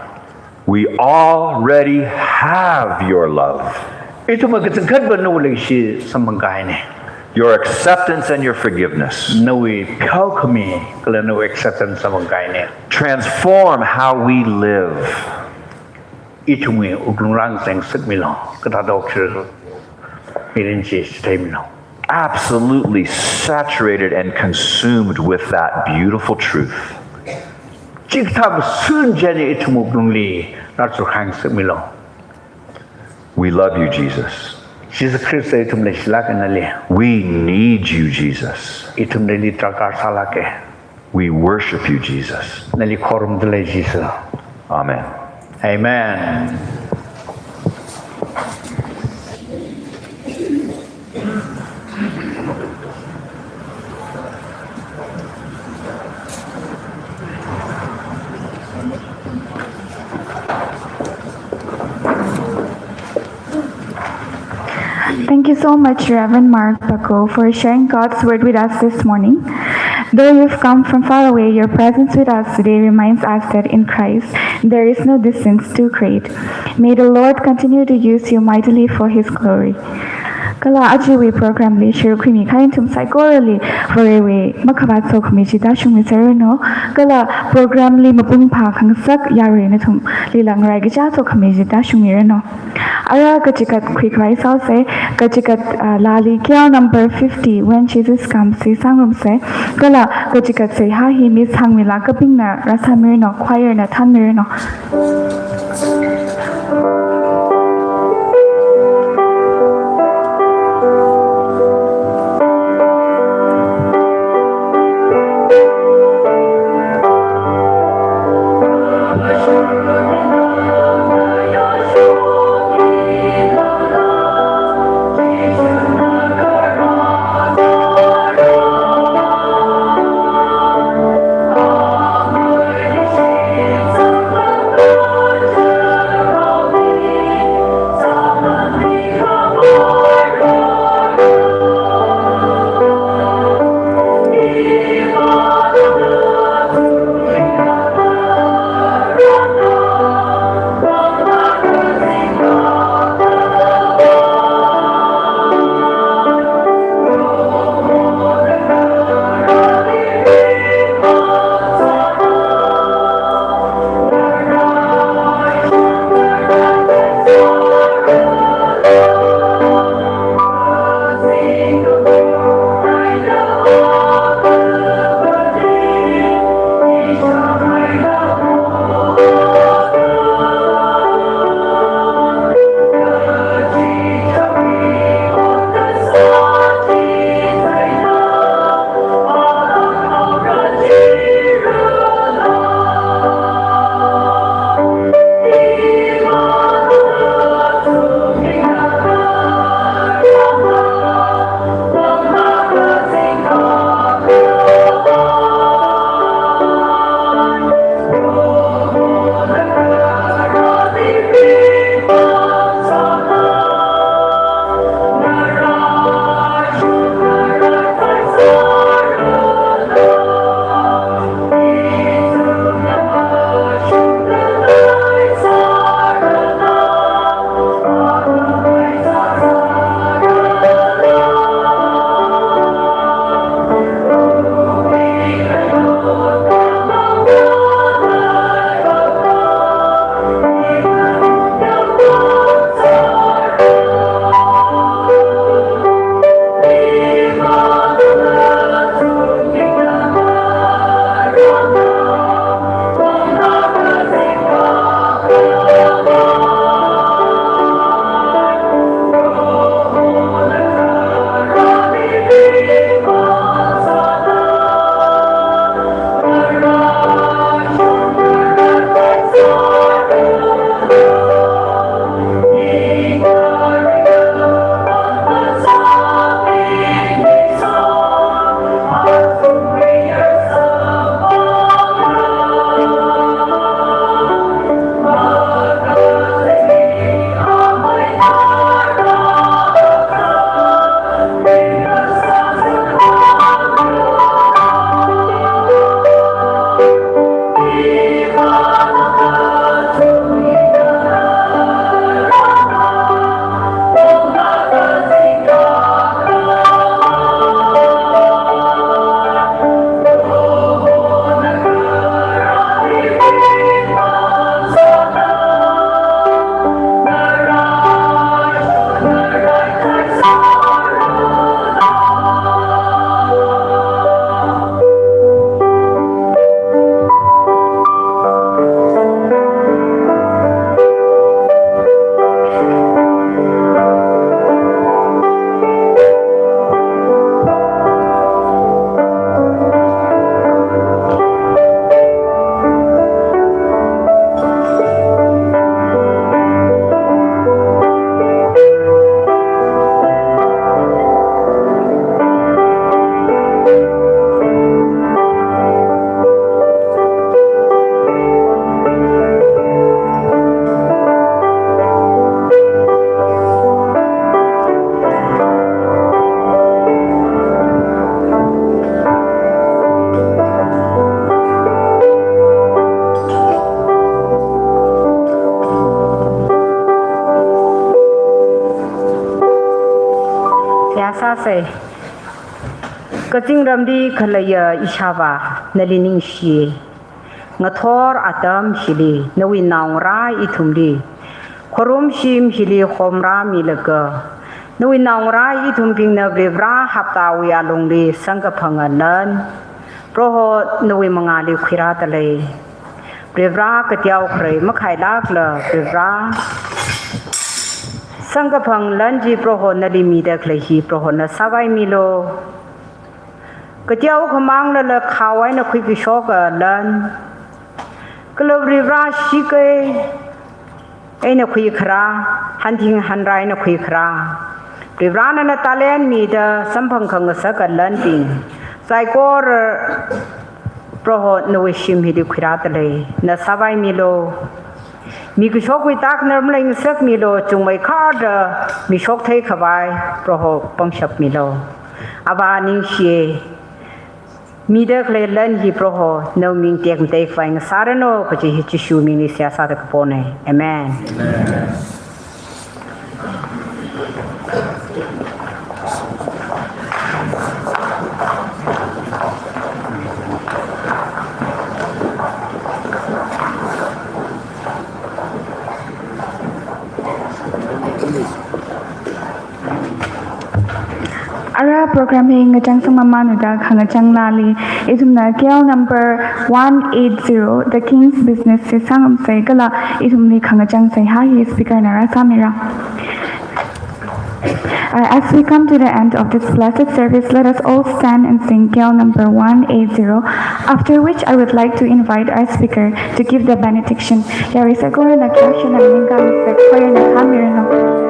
We already have your love. Ithumwui kachangkhatva nawui leikashi samphangkahaina. Your acceptance and your forgiveness. Nawui pheokhami kala nawui acceptance samphangkahaina. Transform how we live. Ithumwui wuklung rāngasakmilu, kathāda okthuiralo, mirin chi chitheimilu. Absolutely saturated and consumed with that beautiful truth. Chikathā mashun chieina ithum wuklungli rāchurkhangasakmilu. We love you, Jesus. Jishu Khrista, ithum leishilāka nali. We need you, Jesus. Ithum nali darkar sālāka. We worship you, Jesus. Nali khorumda lei Jishu. Amen. Amen. Thank you so much, Reverend Mark Paku, for sharing God's word with us this morning. Though you've come from far away, your presence with us today reminds us that in Christ there is no distance too great. May the Lord continue to use you mightily for His glory. Kala ajawui program li sharuk khuimi kahai nathum saikorali Varewui makhavāt sokhami chi tāshungmiserranu. Kala program li mapung phākhangasak yarui nathumlila ngarai kachichā sokhami chi tāshungmiranu. Ara kachikat khuikhavai sāsa, kachikat, ah, laali K L number fifty, When Jesus Comes, chi sāngarumsa. Kala kachikat seihā hi Miss Hangmila Kapingna rāsāmiranu, choir na thānmiranu. Sai. Kazingramli khaleiya ishāvā, nali ningshi. Ngathor atam hili, nawui naongarā ithumli, khorumshim hili homrāmilaga, nawui naongarā ithumbingna Varivara haptawui alungli samkaphanga lan, Proho nawui mangāli khuirādalei. Varivara kateo kharei makhailākla Varivara. Samkaphang lan chi Proho nali mida khalei hi Prohona sāvaimilu. Kateo khamānglala khao eina khuikashoka lan. Kala Varivara shikei eina khuikharā, hanthing hanra eina khuikharā. Varivara nana talent mida samphang khangasaka lanbing saikora Proho nawui shim hili khuirādalei, na sāvaimilu. Mikashokwui tak na maleingsakmilu, chungmeikharda mishok theikhavai Proho pangshapmilu. Avā ningshiye. Mida khalei lan hi Proho nawui ming tekmateikhavai ngasāranu kaji hi Jishu mingli seihā sāda kapona. Amen. Ara program hi ngachangsang mamānda khangachang lali, ithumna K L number one eight zero, The King's Business hi sāngamsei kala ithumli khangachang seiha hi speaker na rāsāmira. Uh, as we come to the end of this blessed service, let us all stand and sing K L number one eight zero, after which I would like to invite our speaker to give the benediction. Yarui saikorana kayāshina ningkāngasaka, choir na khāmiranu.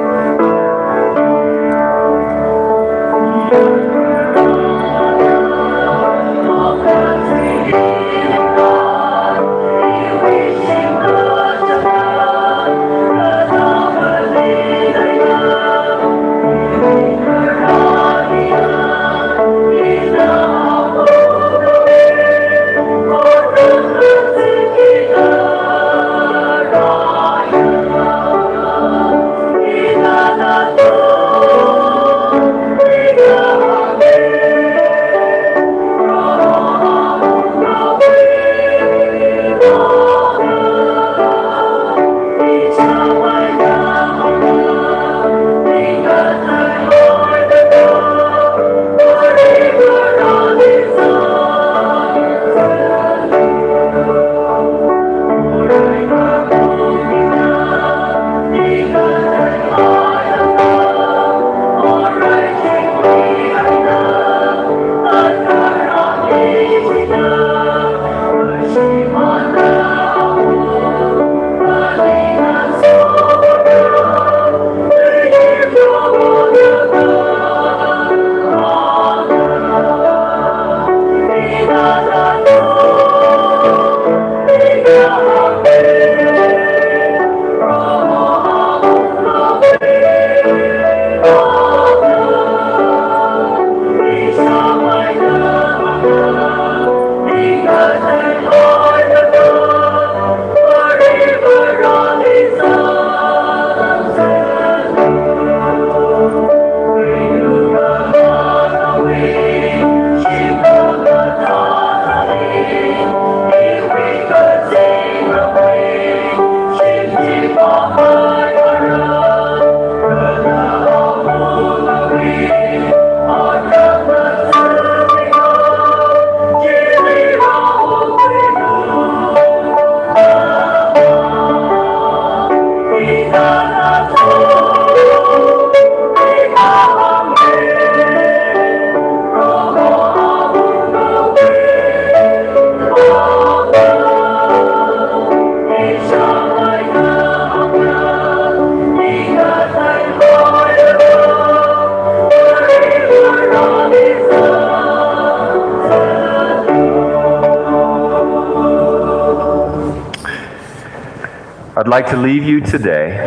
I'd like to leave you today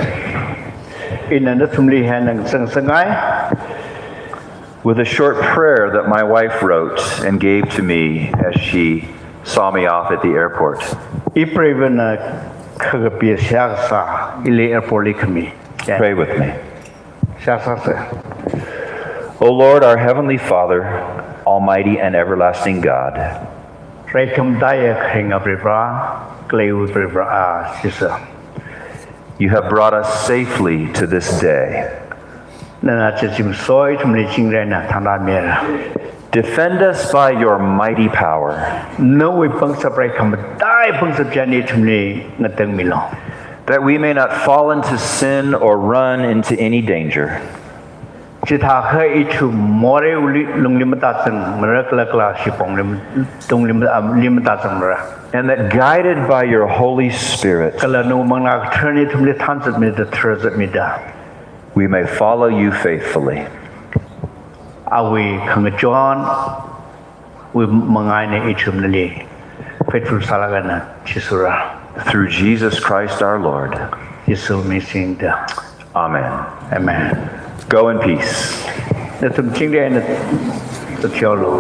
Ina nathumli hāngsangngai with a short prayer that my wife wrote and gave to me as she saw me off at the airport. Ipreiva̱na khakapi seihā kasā, ili airport li khami. Pray with me. Seihā sāsa. O Lord, our Heavenly Father, Almighty and everlasting God, Raikhamatai kharinga Varivara, khaleiwui Varivara, ah, Jishu. You have brought us safely to this day. Nana chi zimiksho ithumli chingri eina thānrāmira. Defend us by your mighty power, nawui pangshap, raikhamatai pangshap china ithumli ngatangmilu, that we may not fall into sin or run into any danger. Chithākha ithum moreiwui lungli matāzangmara, kala kala shipongli, tungli ma-, ah, li matāzangmara. And that guided by your Holy Spirit, kala nawui Manglā Katharana ithumli thānzatmida, tharzatmida, we may follow you faithfully. Awui khangachon wui manga eina ithum nali faithful sālaga na chithura. Through Jesus Christ our Lord. Jishu ming singda. Amen. Amen. Go in peace. Nathum chingri eina zathaolu.